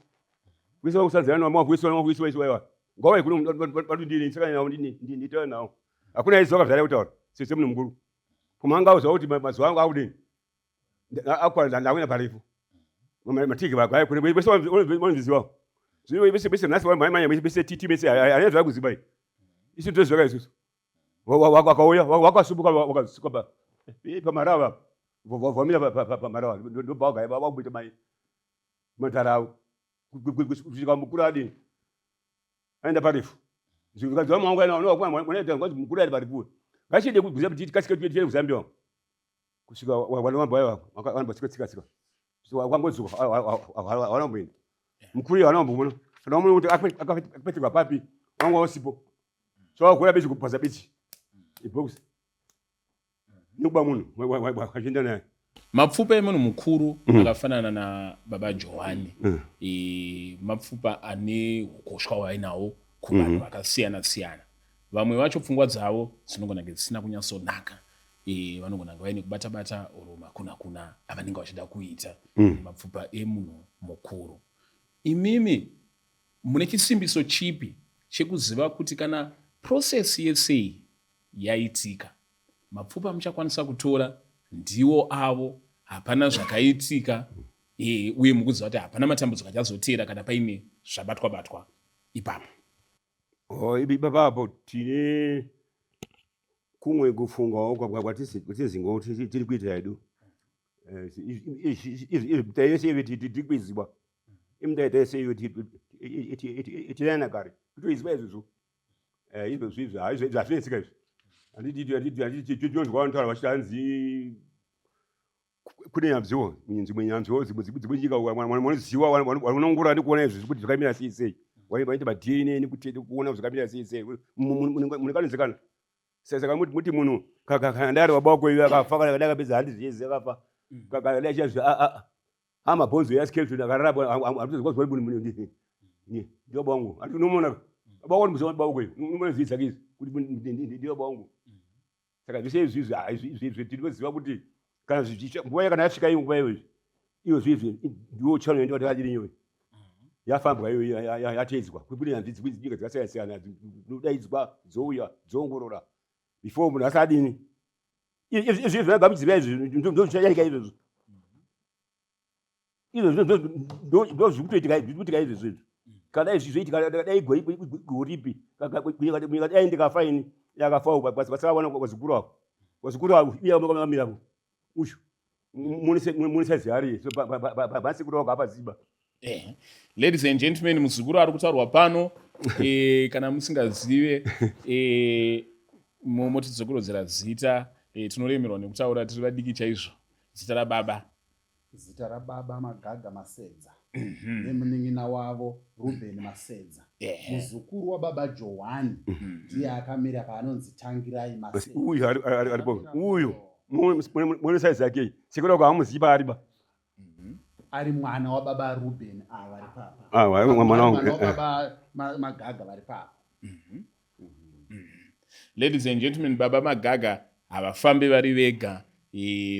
Kuisa kusadzana navo, kuisa navo, kuisa kuisa iwa. Ngawai kuno vatundini saka nawo nditaura nawo. Hakuna izo akazara kutaura semunhu mukuru. Kumanga uzawa kuti mazuva angu akudini. Akwana ndawina parefu. Matiki vagaya kune vese vanozviziva. Zvino vese vese nhasi vamhanya vese titi vese haina zvakuziva. Isu toziva isusu. Wakauya wakasumuka wakasuka pamarava, vamira pamarava, ndobva vagaya vakuita mai matara avo kusvika mukuru adini aenda parefu. Mukuru ari parefu ngachide kasike tiende kuZambia kusvika vanomba vanombotsika tsika tsika wakangodzoka, hawana kumboenda. Mukuru hawana kumbomuona kana wamuona kuti akapeterwa papi, wanga usipo. So wakura bichi kupaza bichi ibhokisi nekuba munhu achienda naye. Mapfupa emunhu mukuru akafanana nababa Johani, mapfupa ane ukoshwa hwainawo kuvanhu vakasiyana siyana. Vamwe vacho pfungwa dzavo dzinogona kunge dzisina kunyatsonaka, vanogona kunge vaine kubata bata oro makunakuna avanenge vachida kuita mapfupa emunhu mukuru. Imimi mune chisimbiso chipi chekuziva kuti kana process yesei yaitika, mapfupa muchakwanisa kutora ndiwo avo, hapana zvakaitika, uye mukuziva kuti hapana matambudziko achazotera kana paine zvabatwa batwa ipapo? Oh, ipapapo tine kumwe kufungawo kwatizingawo tiri kuita hedu. Izvi yese ivi tiri kuiziva, imutaita yese iyo tinana kare kutoiziva izvozvo. Izvozvo izvi hazvinetsika izvi. Handiti tinonzwa vanotaura vachiti hanzi kune nyanzviwo, dzimwe nyanzviwo dzimwe nyika vanoziva, vanongura nekuona izvi kuti zvakamira sei sei, vaita maDNA nekuona zvakamira sei sei. Munekanozikana. Saka muti munhu kana ndari baba wako iwe akafa, kana akapedza handi zvese akafa, kana dai chazvi amabhonzo yaskeleton akararapa, hatozwa kuti munhu ndiyo baba wangu. Ati unomuona baba wako, ndimuziva baba wako, unomuona zvii dzake izvi kuti ndiyo baba wangu. Saka zvese izvi izvi tinoziva kuti kana nguva kana yasvika iyo nguva iyoyo, iyo zviizvi ndiwo channel ndakadini iyoyo yafambwa iyo yateedzwa. Kune nyanzvi dzimwe nyika dzakasiyana siyana dzinodaidzwa, dzouya dzoongorora before munhu asadini. Izvi zvagamuchirwa izvi ndozvichayaika izvozvo, izvozvo ndo zviri kutoitika, zviri kuitika izvozvo izvi. Kana izvi zvoitika dai goripi dai ndikafa ini, yakafawo vasakawana vazukuru avo, vazukuru avo iye vakamirapo uyu munisaizi ari vasekuru vako havaziva. Ladies and gentlemen, muzukuru ari kutaurwa pano, kana musingazive, motidzokoredzera zita. Tinoremerwa nekutaura, tiri vadiki chaizvo. Zita rababa? Zita rababa Magaga Masedza, nemunin'ina wavo Ruben Masedza. Muzukuru wababa Johani ndiye akamira paanonzi Tangirai Masedza. Uyu aripo uyu, muone saizi yake, sekuru wako hamuzivi paari ba. Ari mwana wababa Ruben ava vari papa. Ah, mwana wangu. Mwana wababa Magaga vari papa. Ladies and gentlemen, baba Magaga havafambi vari vega.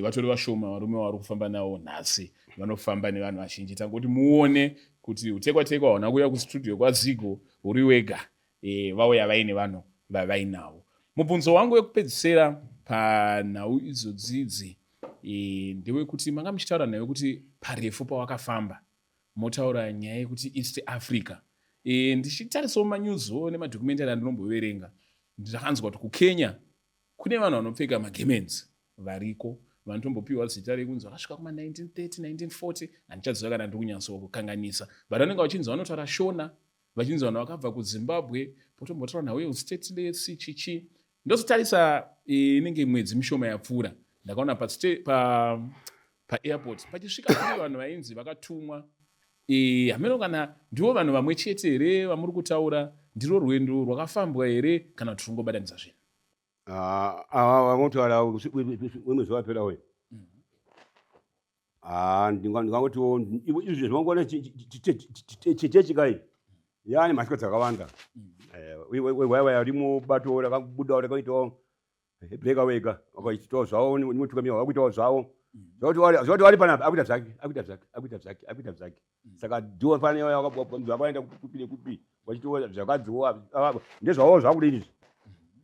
Vatori vashoma varume vari kufamba navo nhasi, vanofamba nevanhu vazhinji. Tangoti muone kuti utekwa tekwa hauna kuuya kustudio kwaZigo uri wega. Vauya vaine vanhu vavainavo. Mubvunzo wangu wekupedzisira panhau idzodzidzi, ndewekuti manga muchitaura nayo kuti parefu pawakafamba. Motaura nyaya yekuti East Africa. E, ndichitarisawo manyuziwo nemadocumentary andinomboverenga, ndakanzwa kuti kuKenya kune vanhu vanopfeka magemenzi variko vanotombopiwa zita rekunzi vakasvika kuma 1930 1940, handichaziva kana ndiri kunyatsokukanganisa, but vanenge vachinzi vanotaura Shona, vachinzi vanhu vakabva kuZimbabwe, potombotaura nhau yeustateless chichi. Ndozotarisa inenge mwedzi mishoma yapfuura, ndakaona paairport pa pachisvika kune vanhu vainzi vakatumwa. Hameno kana ndivo vanhu vamwe chete here vamuri kutaura, ndiro rwendo rwakafambwa here, kana kuti tiringobatanidza zvinhu? Ava vanotaura wemwedzi wapera uyu, ndingangotiwo izvi zvavangona chechikai yaane mhasiko dzakawanda. Waiwaya ri mubato rakabudawo rakaitawo breakaway ka, vakaitawo zvavo nemutungamiri vakuitawo zvavo, zvekuti vari panapa akuita zvake, akuita zvake, akuita zvake, akuita zvake. Saka ndiwo pane vakaenda kupi nekupi vachitiwo zvakadziwo ndezvavo zvakudini izvi,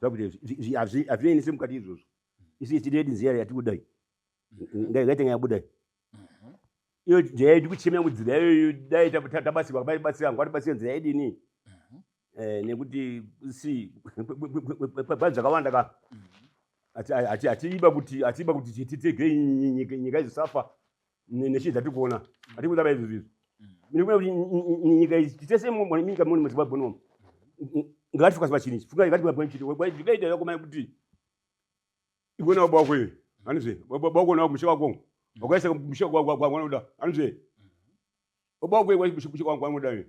zvakuti izvi hazvinei nesemukati izvozvo. Isi tinedi nzira yatikudai ngaitenga yabuda iyo nzira yedu kuchemera munzira iyoyo. Dai tabatsirwa, batsira ngatibatsire nzira yedini, nekuti si pane zvakawanda ka. Hatiiba kuti, hatiiba kuti titege nyika izosafa nechii dzatikuona, hatikuda izvozvo izvi. Nekuti nyika tese munyika muno muZimbabwe munomu ngatifokasi pachini funga yakomana kuti iwena baba wako iwe anizve baba wako nawo mushe wako wakaisa mushe kwanoda anizve baba wako iwe mushe kwanoda iwe.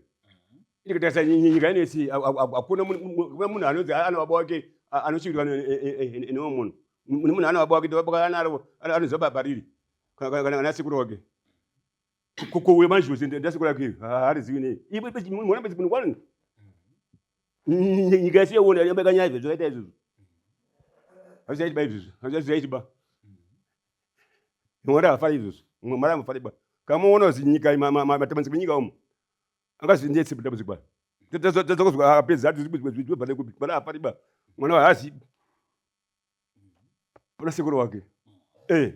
Ndikatarisa nyika inesi, hakuna munhu anonzi ana baba wake anochivirirwa neumwe munhu. Munhu ana baba wake anoziva baba riri kana sekuru wake kuuye manje ndasekuru ake haarizivi nei mona bedzi munhu kwani nyika yese yauona yambakanyaya izvo zvakaita izvozvo hazvichaitiba izvozvo, hazvichaitiba. Mwari hafari izvozvo, Mwari hamufari ba. Kamuona kuti nyika matambudziko enyika umu angazvinetse dambudziko ba tazokuzwa apedza ati kupi. Mwari hafari ba, mwana haazi pana sekuru wake.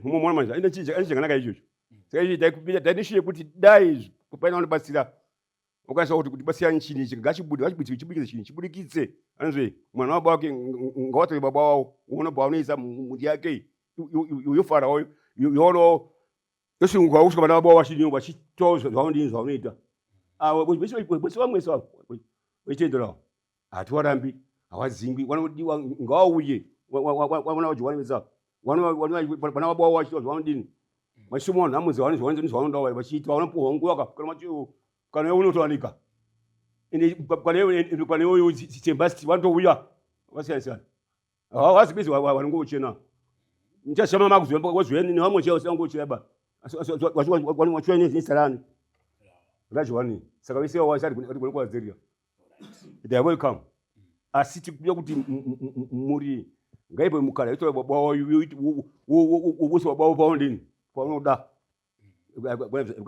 Mumwe mwana manje aine chii chakanaka ichocho. Saka ichi taineshiye kuti dai paine vanobatsira ukwanisa kuti batsira chini ichi ngachibude, ngachibudike, chibudikitse chini chibudikitse anozve mwana wababa wake ngawatore baba wavo uona paunoisa mundi yake yofarawo yoonawo yosunguka kusvika vana baba vachidini vachitawo zvavanodini zvavanoita. Avo vese vamwese vachitenderawo hatiwarambi, hawadzingwi, vanodiwa ngavauye vana vaJohani vana baba vavo vachiita zvavanodini vachisoma nhamo zvavanoda vachiita vanopuhwa nguva ka kana machiwo kana iwe unotowanika ende kana iwe sembasti vanotouya vakasiyana siyana, havazi bezi vanongochena muchashama makuzoya nevamwe chaivo vasingangochena ba vachiuya nezita raJohani. Saka vese vasati kuwadzirira, they are welcome, asi tikuda kuti muri ngaipe mukana yotora baba wose baba wavo paunodini paunoda.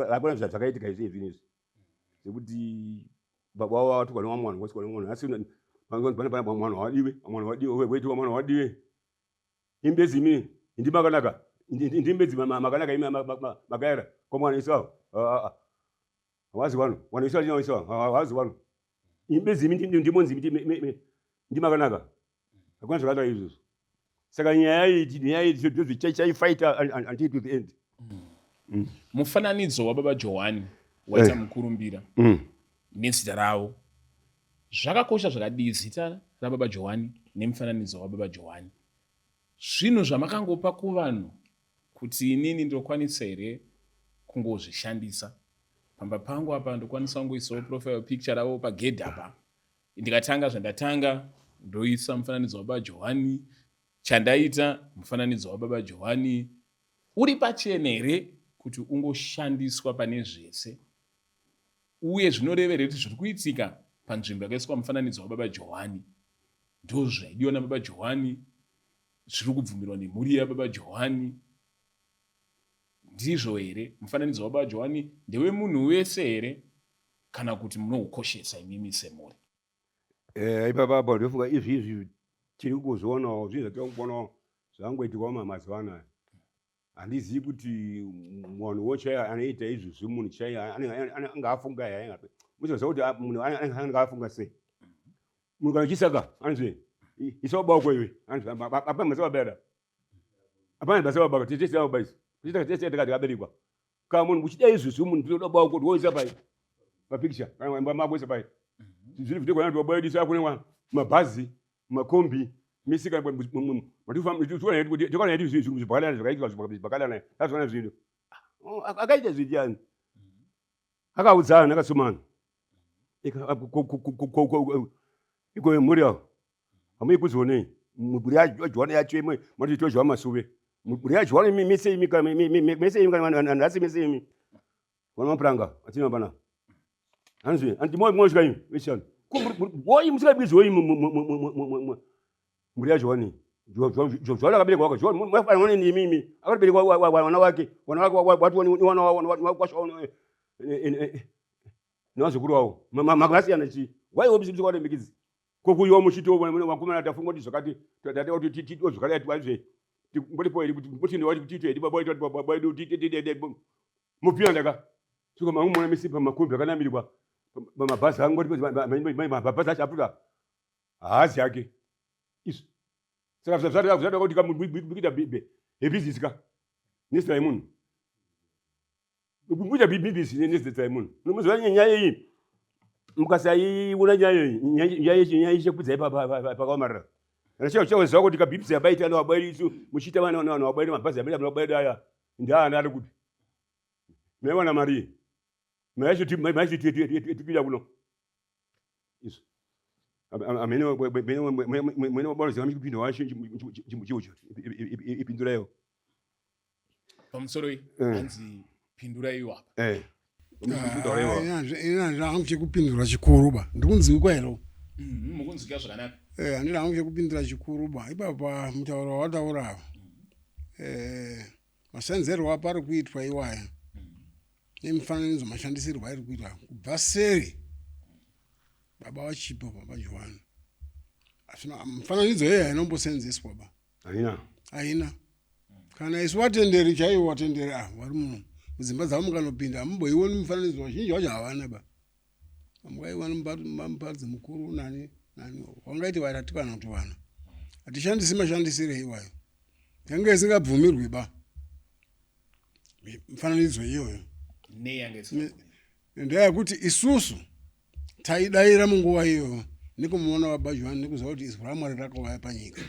Hakuna zvakaitika izvi izvi izvi zvekuti baba wavo vatukwa nemamwe vanhu vosikwa nemamwe vanhu, asi pane mwana wadiwe, mwana wadiwe woitiwa mwana wadiwe imbedzi imi ndi makanaka ndimbedzi makanaka imi makaera kwamwana isawo hawazi vanhu vanhu isawo chinawo isawo hawazi vanhu imbedzi imi ndimonzi ndi makanaka. Hakuna zvakadai izvozvo. Saka nyaya iyi, nyaya iyi ndozvichaifighta until to the end. Mufananidzo wababa Johani waita mukurumbira nezita ravo. Zvakakosha zvakadii zita rababa Johani nemufananidzo wababa Johani? Zvinhu zvamakangopa kuvanhu kuti inini ndokwanisa here kungozvishandisa pamba pangu apa? Ndokwanisa kungoisawo profile picture ravo pagedhi apa, ndikatanga zvandatanga ndoisa mufananidzo wababa Johani, chandaita mufananidzo wababa Johani uri pachena here kuti ungoshandiswa pane zvese? Uye zvinoreva here kuti zviri kuitika panzvimbo yakaiswa mufananidzo wababa Johani ndo zvaidiwa nababa Johani, zviri kubvumirwa nemhuri yababa Johani ndizvo here? Mufananidzo wababa Johani ndewemunhu wese here, kana kuti munoukoshesa imimi semhuri? Ipapa apa ndofunga izvi izvi tiri kuzvionawo zvinhu zvatiri kuonawo zvangoitikwawo mazuva anaya. Handizivi kuti munhu wo chaiye anoita izvozvi munhu chaiye anenge afunga here. Munoziva kuti munhu anenge afunga sei. Munhu kana uchisaka anzi isa baba wako iwe. Anzi hapana basa baba. Hapana basa baba tete tete baba isu. Tete tete takaberekwa. Kana munhu uchida izvozvi munhu tinoda baba wako woisa pai. Pa picture kana mba mako isa pai. Zviri video kana baba yedu isa kune mabhazi, makombi, misika matikaona yedu zvinhu zvibhakalana zvakaitwa zvibhakalana tazviona zvinhu. Akaita zvinhu yani. Akaudzana akasumana. Iko mhuri yavo. Hamuikudzionei. Mhuri yaJohane yacho imwe mati tozwa masuve. Mhuri yaJohane mese imi mese imi kana nhasi mese imi. Vana mapuranga atina pana. Hanzi anti moyo moyo imi veshanu. Woi musingabizwe imi mhuri yaJohane. Johane akaberekwa waka Johane mwafanana nemi imi. Akaberekwa wana wake. Wana wake watu wana wana kwasha nevazukuru vavo. Makasiyana chii? Waiwo bisi waremekidzi. Kokuyiwa muchito vakomana tafunga kuti zvakati tati kuti tito zvakadai twazve mboripo here kuti mbotinde wati kuti tito baba wedu baba wedu titete mupira ndaka siko mangu mona misi pamakombi akanamirwa pamabhazi angu mabhazi acho aputa haazi yake izvi saka zvada kuti kamuita bhizinesi ka nezita yemunhu kuita bhizinesi nezita yemunhu unomuziva nyaya iyi mukasaiona nyaya iyi nyaya ichekudzai pakaomarara chachaziva kuti kabhibhisi yabaita nowabairi isu muchiita vana vanhu vabairi mabhazi abaita vabairi aya ndiana ari kupi maiwana mari maichitipinda kuno izvo amene wabaloziva mchipinda wacho ipinduraiwo pamusoro iyi hanzi pindurai apa eh. Ina hangu chekupindura chikuru ba ndikunzwikwa here? Mukunzwika zvakanaka. Handina hangu chekupindura chikuru ba ipapa mutauro wawataura ava, masenzerwo apari kuitwa iwaya nemifananidzo mashandisirwo airi kuitwa kubva seri baba vachipo baba Johani asina mifananidzo iyoyo hainombosenzeswa ba. Haina. Haina. Kana isu vatenderi chaivo, vatenderi ava vari muno mudzimba dzavo, mukanopinda hamumboioni mifananidzo. Vazhinji vacho havana ba. Mukaiwana muparidzi mukuru nani nani wangaiti vatatu kana kuti vana. Hatishandisi mashandisiro iwayo, yange isingabvumirwi ba mifananidzo iyoyo. Nei yange isingabvumirwi? Ndeyekuti isusu taidayira munguva iyoyo nekumuona baba Johani nekuziva kuti izwi raMwari rakauya panyika.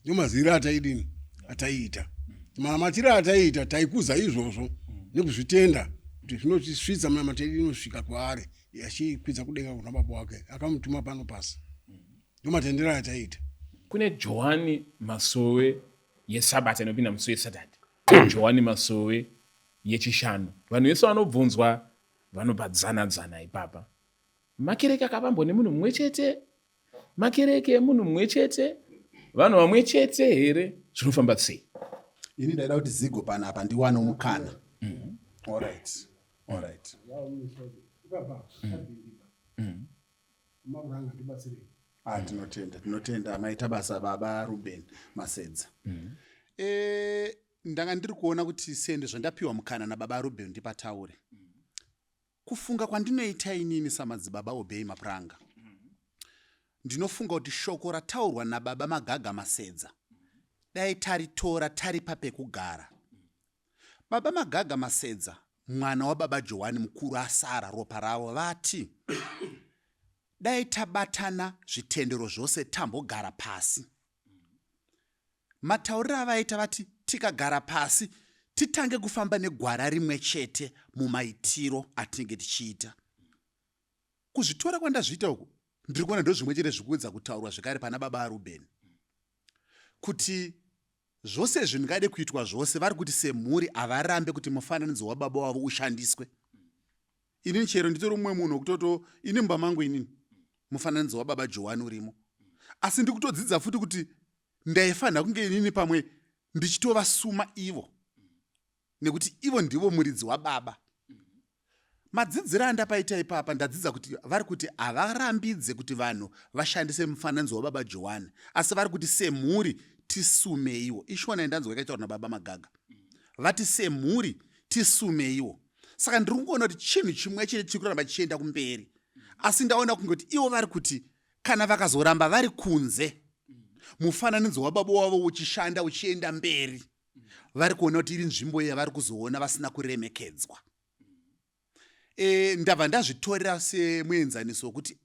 Ndio maziviro ataidini ataiita manamatiro ataiita. Taikuza izvozvo nekuzvitenda kuti zvinotisvitsa munamato yedu inosvika kwaari achikwidza kudenga kuna baba wake akamutuma pano pasi. Ndio matendero ataiita. Kune Johani Masowe yeSabata inopinda musi weSaturday, Johani Masowe yeChishanu. Vanhu vese vanobvunzwa vanobva dzana dzana ipapa. Makereke akavambwa nemunhu mumwe chete, makereke emunhu mumwe chete, vanhu vamwe chete here? Zvinofamba sei? Ini ndaida kuti Zigo panapa ndiwane mukana. Alright, alright. Ah, tinotenda, tinotenda, maita basa baba Ruben Masedza. Ndanga ndiri kuona kuti sende zvandapiwa mukana nababa Ruben ndipataure. Kufunga kwandinoita inini samadzibaba Obey Mapuranga, ndinofunga kuti shoko rataurwa nababa Magaga Masedza dai taritora taripa pekugara. Baba Magaga Masedza, mwana wababa Johani mukuru asara ropa ravo, vati dai tabatana zvitendero zvose tambogara pasi. Matauriro avaita, vati tikagara pasi titange kufamba negwara rimwe chete mumaitiro atinenge tichiita. Kuzvitora kwandazviita uku, ndiri kuona ndozvimwe chete zvikuedza kutaurwa zvekare pana baba aRubheni, kuti zvose zvingade kuitwa zvose, vari kuti semhuri havarambe kuti mufananidzo wababa wavo ushandiswe. Inini chero nditori mumwe munhu wekutoto ini mumba mangu inini mufananidzo wababa Johani urimo, asi ndikutodzidza futi kuti ndaifanira kunge inini pamwe ndichitovasuma ivo, nekuti ivo ndivo muridzi wababa. Madzidziro andapaita ipapa, ndadzidza kuti vari kuti havarambidze kuti vanhu vashandise mufananidzo wababa Johani, asi vari kuti semhuri tisumeiwo. Ishona yandanzwa yakataurwa nababa Magaga. Vati semhuri tisumeiwo. Saka ndiri kungoona kuti chinhu chimwe chete chiri kuramba chichienda kumberi, asi ndaona kunge kuti ivo vari kuti kana vakazoramba vari kunze, mufananidzo wababa wavo uchishanda uchienda mberi, vari kuona kuti iri nzvimbo yavari kuzoona vasina kuremekedzwa. Ndabva ndazvitorera semuenzaniso wekuti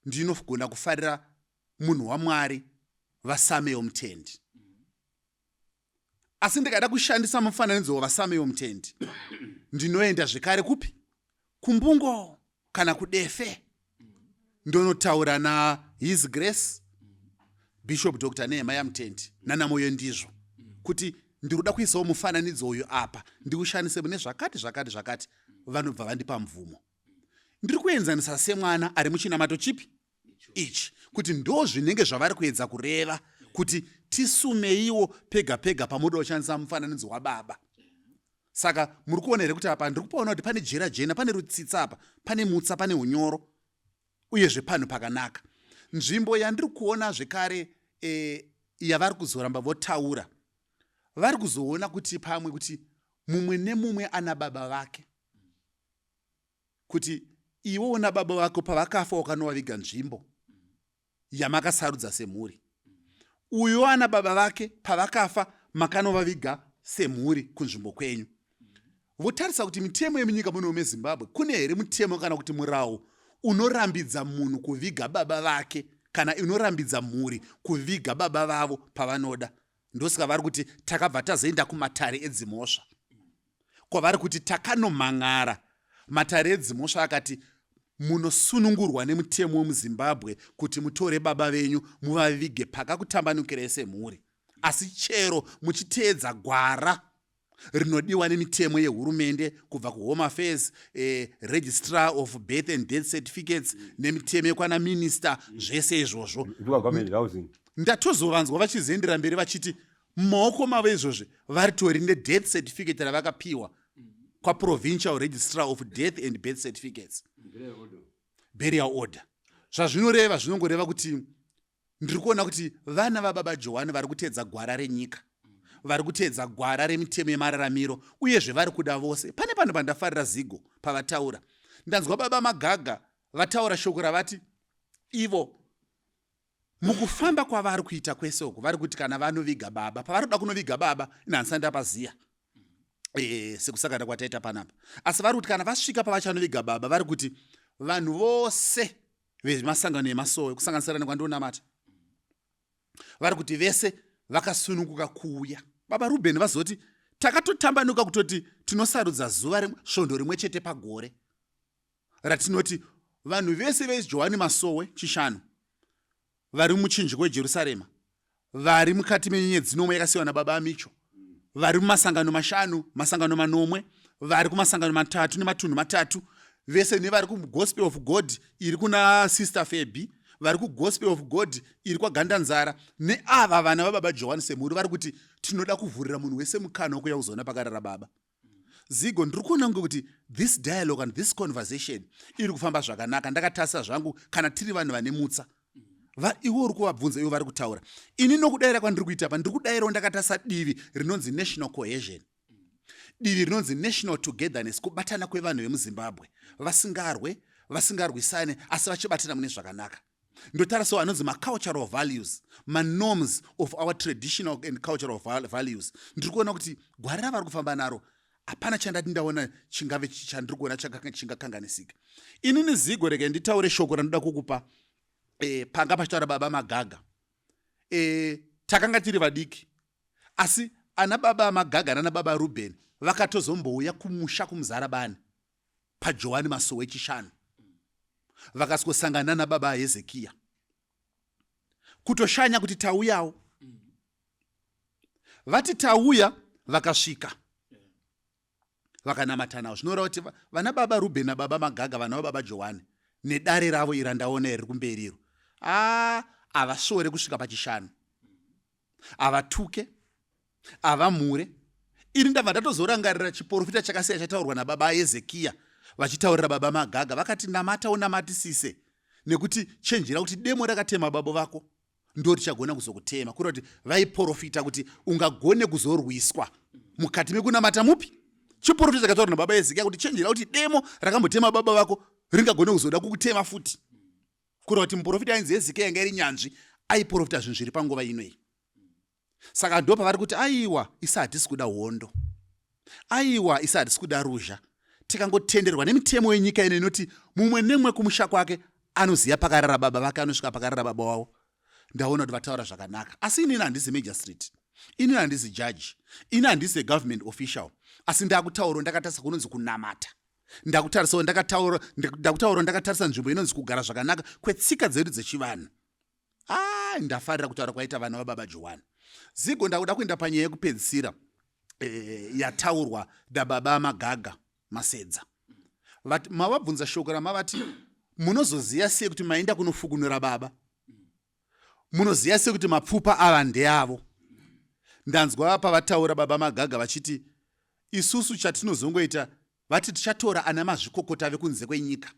ndinogona kufarira munhu waMwari vaSamuel Mutendi, asi ndikada kushandisa mufananidzo wavaSamuel Mutendi ndinoenda zvekare kupi? Kumbungo kana kuDefe, ndonotaura naHis Grace Bishop Dr Nehemiah Mutendi nanaMoyo ndizvo kuti ndiri kuisawo mufananidzo uyu apa, ndiushandise mune zvakati zvakati zvakati. Vanobva vandipa mvumo. Ndiri kuenzanisa semwana ari muchinamato chipi ichi, kuti ndo zvinenge zvavari kuedza kureva kuti tisumeiwo pega pega pamuda kushandisa mufananidzo wababa. Saka muri kuona here kuti apa ndiri kupaona kuti pane jira jena, pane rutsitsa apa, pane mutsa, pane unyoro, uyezve panhu pakanaka. Nzvimbo yandiri kuona zvekare yavari kuzoramba votaura, vari kuzoona kuti pamwe kuti mumwe nemumwe ana baba vake, kuti iwewo nababa vako pavakafa wakanovaviga nzvimbo yamakasarudza semhuri, uyo ana baba vake pavakafa makanovaviga semhuri kunzvimbo kwenyu. Votarisa kuti mitemo yemunyika muno meZimbabwe, kune here mutemo kana kuti murawo unorambidza munhu kuviga baba vake kana inorambidza mhuri kuviga baba vavo pavanoda? Ndosaka vari kuti takabva tazoenda kumatare edzimhosva, kwavari kuti takanomhan'ara. Matare edzimhosva akati munosunungurwa nemutemo wemuZimbabwe kuti mutore baba venyu muvavige pakakutambanukirai semhuri, asi chero muchiteedza gwara rinodiwa nemitemo yehurumende kubva kuHome Affairs, Registrar of Birth and Death Certificates, nemitemo yekwana minista, zvese izvozvo. Ndatozovanzwa vachizoendera mberi vachiti mumaoko mavo izvozvi varitori nedeath certificate ravakapiwa kwaProvincial Registrar of Death and Birth Certificates, burial order. Zvazvinoreva, zvinongoreva kuti ndiri kuona kuti vana vababa Johani vari kuteedza gwara renyika, vari kuteedza gwara remitemo yemararamiro, uyezve vari kuda vose. Pane panhu pandafarira Zigo pavataura. Ndanzwa baba Magaga vataura shoko ravati ivo mukufamba kwavari kuita kwese uku, vari kuti kana vanoviga baba, pavari kuda kunoviga baba, inhandisati ndapaziya sekusakana kwataita panapa, asi vari kuti kana vasvika pavachanoviga baba, vari kuti vanhu vose vemasangano emasowe, kusanganisira nekwandonamata, vari kuti vese vakasununguka kuuya. Baba Ruben vazoti takatotambanuka kutoti tinosarudza zuva, svondo rimwe chete pagore, ratinoti vanhu vese veJohani Masowe Chishanu vari muchinjiko weJerusarema, vari mukati menyenyedzi nomwe yakasiyiwa nababa Amicho, vari mumasangano mashanu, masangano manomwe, vari kumasangano matatu nematunhu matatu, vese nevari kuGospel of God iri kuna Sister Febi, vari kuGospel of God iri kwaGandanzara, neava vana vababa Johani semhuri, vari kuti tinoda kuvhurira munhu wese mukana wekuuya kuzoona pakarara baba. Zigo, ndiri kuona kunge kuti this dialogue and this conversation iri kufamba zvakanaka. Ndakatarisa zvangu, kana tiri vanhu vane mutsa, iwe uri kuvabvunza, ivo vari kutaura. Ini nokudayira kwandiri kuita pa, ndiri kudayirawo ndakatarisa divi rinonzi national cohesion, divi rinonzi national togetherness, kubatana kwevanhu vemuZimbabwe vasingarwe, vasingarwisane, asi vachibatana mune zvakanaka. Ndotarisawo anonzi macultural values, manorms of our traditional and cultural values. Ndiri kuona kuti gwara ravari kufamba naro, hapana chandati ndaona chingave chandiri kuona chingakanganisika. Inini Zigo, rege nditaure shoko randinoda kukupa. Panga pachitaura baba Magaga, takanga tiri vadiki, asi ana baba Magaga nana baba Ruben vakatozombouya kumusha kuMuzarabani paJohani Masowe Chishanu, vakaswosangana nababa Hezekiya kutoshanya kuti tauyawo. Vati tauya, vakasvika vakanamata navo. Zvinoreva kuti vana baba Ruben nababa Magaga, vana vababa Johani nedare ravo ira ndaona riri kumberi iro, a havasvore kusvika pachishanu, havatuke, havamhure. Ini ndabva ndatozorangarira chiprofita chakasiya chataurwa nababa Hezekiya vachitaurira baba Magaga, vakati namata unamatisise, nekuti chenjera kuti demo rakatema baba vako. Ndo tichagona kuzokutema. Kureva kuti vaiprofita kuti ungagone kuzorwiswa mukati mekunamata mupi. Chiprofita chakataurwa nababa Hezekiya kuti chenjera kuti demo rakambotema baba vako ringagone kuzoda kukutema futi. Kureva kuti muprofita ainzi Hezekiya yanga iri nyanzvi, aiprofita zvinhu zviri panguva ino iyi. Saka ndo pavari kuti aiwa, isa hatisi kuda hondo, aiwa, isa hatisi kuda ruzha. Tikangotenderwa nemitemo yenyika ino inoti mumwe nemumwe kumusha kwake anoziva pakarara baba vake, anosvika pakarara baba wavo. Ndaona kuti vataura zvakanaka, asi inini handisi magistrate, inini handisi judge, ini handisi government official, asi ndakutaurawo ndakatarisa kunonzi kunamata, ndakutarisawo ndakataura, ndakutaurawo ndakatarisa nzvimbo inonzi kugara zvakanaka kwetsika dzedu dzechivanhu. Ah, ndafarira kutaura kwaita vana vababa Johani. Zigo, ndakuda kuenda panyaya yekupedzisira yataurwa nababa Magaga Masedza. Vati mavabvunza shoko ramavati munozoziva sei kuti maenda kunofukunura baba? Munoziva sei kuti mapfupa ava ndeavo? Ndanzwa pavataura baba Magaga vachiti isusu chatinozongoita, vati tichatora ana mazvikokota vekunze kwenyika.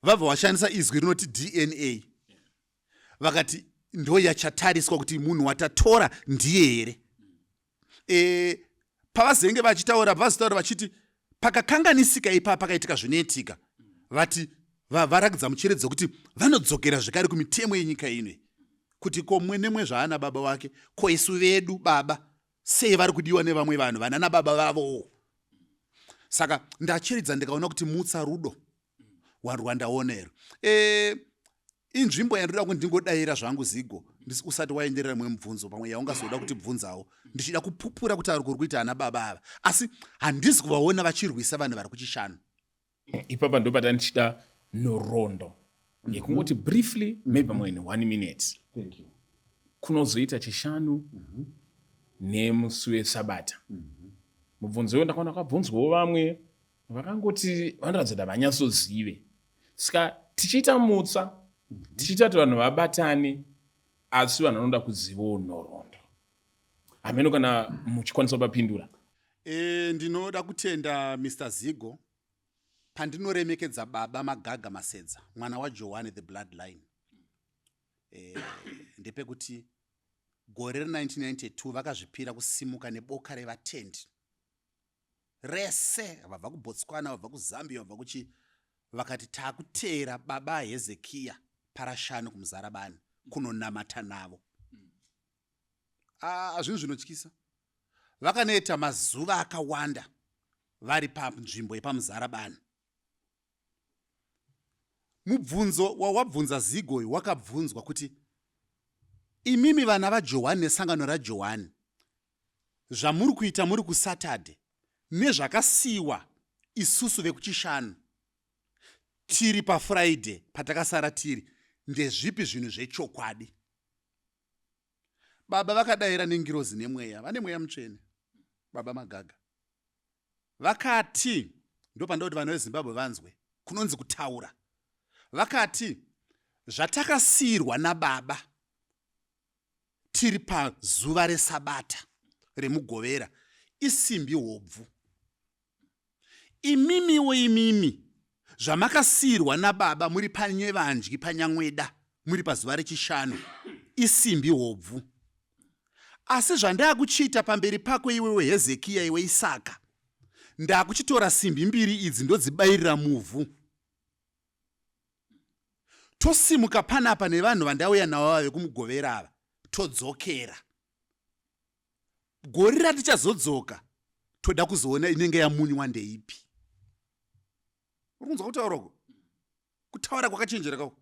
Vabva vashandisa izwi rinoti DNA, vakati ndo yachatariswa kuti munhu watatora ndiye here. Pavazenge vachitaura, vazotaura vachiti pakakanganisika ipa pakaitika zvinoitika, vati varakidza mucheredzo kuti vanodzokera zvekare kumitemo yenyika ino, kuti ko mumwe nemwe zvaana baba wake, ko isu vedu baba sei vari kudiwa nevamwe vanhu vanana baba vavowo. Saka ndacheredza ndikaona kuti mutsa rudo rwandaona iro. Inzvimbo yandoda kuti ndingodaira zvangu Zigo, usati waenderera mumwe mubvunzo pamwe yaungazoda kutibvunzawo, ndichida kupupura kuti ari kuri kuita ana baba ava, asi handisi kuvaona vachirwisa vanhu vari kuchishanu. Ipapa ndo patandichida nhoroondo yekungoti briefly, maybe pamwe in 1 minute. Thank you. Kunozoita chishanu nemusi wesabata. Mubvunzo iwo ndakaona kwabvunzwawo vamwe vakangoti vanoratidza kuti havanyatsozive. Saka tichiita mutsa, tichiita kuti vanhu vabatane, asi vanhu vanoda kuzivawo nhoroondo. Hameno kana muchikwanisa kupapindura. Ndinoda kutenda Mr Zigo pandinoremekedza baba Magaga Masedza, mwana waJohane, the bloodline. Ndepekuti gore re1992 vakazvipira kusimuka neboka revatendi rese, vabva kuBotswana, vabva kuZambia, vabva kuchi, vakati takuteera baba Hezekiya parashanu kuMuzarabani kunonamata navo. Zvinhu zvinotyisa. Vakanoita mazuva akawanda vari panzvimbo yepaMuzarabani. Mubvunzo wawabvunza Zigo uyu wakabvunzwa kuti imimi vana vaJohani nesangano raJohani zvamuri kuita muri kuSaturday nezvakasiyiwa isusu vekuchishanu tiri paFriday patakasara tiri ndezvipi zvinhu zvechokwadi? Baba vakadaira nengirozi nemweya, vane mweya mutsvene baba Magaga. Vakati, ndopanoda kuti vana veZimbabwe vanzwe kunonzi kutaura. Vakati zvatakasiirwa nababa tiri pazuva resabata remugovera isimbi hobvu. Imimiwo imimi zvamakasiirwa nababa muri panyevandyi panyamweda muri pazuva rechishanu isimbi hobvu. Asi zvandakuchiita pamberi pako iwewe Hezekiya iwe Isaka, ndakuchitora simbi mbiri idzi ndodzibayirira muvhu. Tosimuka panapa nevanhu vandauya navo ava vekumugovera ava todzokera. Gore ratichazodzoka toda kuzoona inenge yamunywa ndeipi. Uri kunzwa kutaura uko? Kutaura kwakachenjera kako.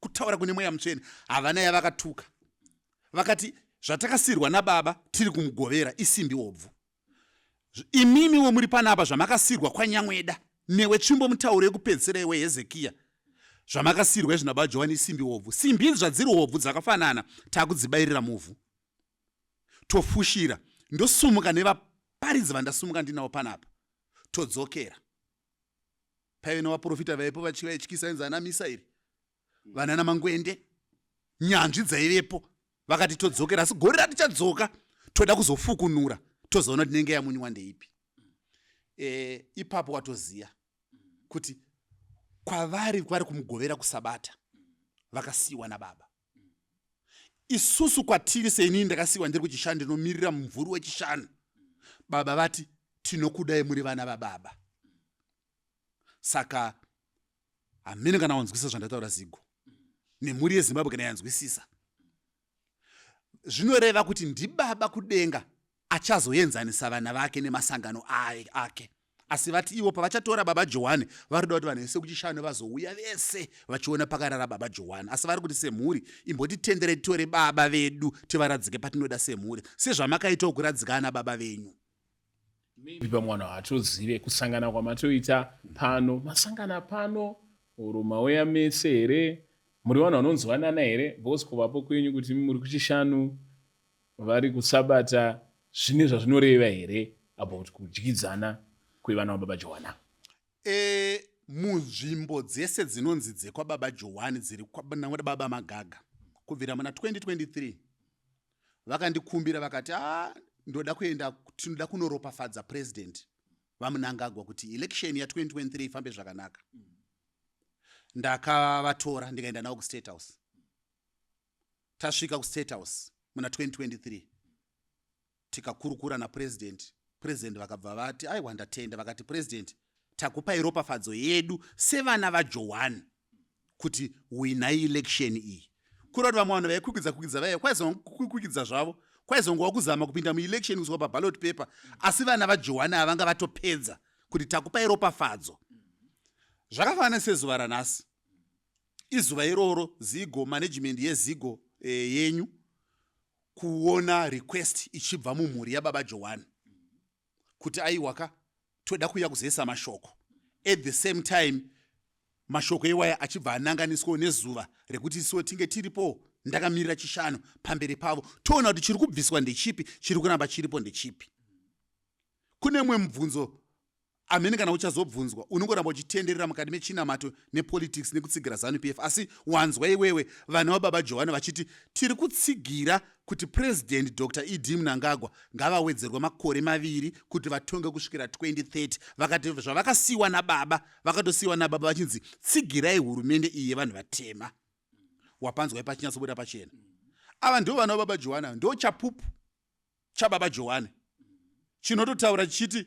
Kutaura kune mweya mutsvene. Havana yavakatuka. Vakati zvatakasirwa nababa tiri kumugovera isimbi hobvu. Imimiwo muri panapa zvamakasirwa kwanyamweda newe tsvimbo mutauro yekupedzisira iwe Hezekiya zvamakasirwa izvi nababa Johani isimbi hobvu. Simbi idzi zvadziri hobvu dzakafanana takudzibayirira muvhu. Tofushira ndosumuka nevaparidzi vandasumuka ndinavo panapa todzokera. Paive nevaprofita vaipo vaityisa inzi ana Misaeri vanana Mangwende, nyanzvi dzaivepo vakati todzokera, asi gore ratichadzoka toda kuzofukunura tozoona kuti nenge yamunywa ndeipi. Ipapo watoziya kuti kwavari vari kumugovera kusabata vakasiyiwa nababa. Isusu kwatiri seinini ndakasiiwa ndiri kuchishanu, ndinomirira mumvuri wechishanu. Baba vati tinokudai muri vana vababa. Saka hamene kana wanzwisisa zvandataura Zigo, nemhuri yeZimbabwe kana yanzwisisa, zvinoreva kuti ndibaba kudenga achazoenzanisa vana vake nemasangano ake. Asi vati ivo pavachatora baba Johani, vari kuda kuti vanhu vese kuchishanu vazouya vese vachiona pakarara baba Johani. Asi vari kuti semhuri imbotitenderei titore baba vedu tivaradzike patinoda semhuri, sezvamakaitawo kuradzika ana baba venyu. Maybe pamwe vanhu havatozive kusangana kwamatoita pano. Masangana pano or mauya mese here? Muri vanhu vanonzwanana here? Because kuvapo kwenyu kuti muri kuchishanu vari kusabata zvine zvazvinoreva here about kudyidzana kwevana vababa Johana? E, munzvimbo dzese dzinonzi dzekwababa Johani dziri kwababa Magaga kubvira muna 2023 vakandikumbira vakati a ndoda kuenda, tinoda kunoropafadza president VaMnangagwa kuti election ya2023 ifambe zvakanaka. Ndakavatora ndikaenda navo kuState House. Tasvika kuState House muna 2023 tikakurukura napresident. President vakabva vati aiwa, ndatenda. Vakati president, takupai ropafadzo yedu sevana vaJohani kuti winai election iyi. Kureva kuti vamwe vanhu vaikwikwidza kwikwidza vaiva kwaizongokwikwidza zvavo, kwaizongova kuzama kupinda muelection kusvika paballot paper, asi vana vaJohani avanga vatopedza kuti takupai ropafadzo. Zvakafanana sezuva ranhasi, izuva iroro Zigo management yeZigo yenyu kuona request ichibva mumhuri yababa Johani kuti aiwaka toda kuuya kuzoisa mashoko. At the same time mashoko iwaya achibva ananganiswawo nezuva rekuti isuwo tinge tiripo ndakamirira chishanu pamberi pavo, toona kuti chiri kubviswa ndechipi, chiri kuramba chiripo ndechipi. Kune mumwe mubvunzo amene kana uchazobvunzwa unongoramba uchitenderera mukati mechinamato nepolitics nekutsigira ZANU PF, asi wanzwa iwewe vana vababa Johani vachiti tiri kutsigira kuti President Dr ED Mnangagwa ngavawedzerwe makore maviri kuti vatonge kusvikira 2030. Vakati zvavakasiyiwa nababa, vakatosiyiwa nababa vachinzi tsigirai hurumende iyi yevanhu vatema. Wapanzwa pachinyatsobuda pachena. Ava ndivo vana vababa Johani, ndo chapupu chababa Johani chinototaura chichiti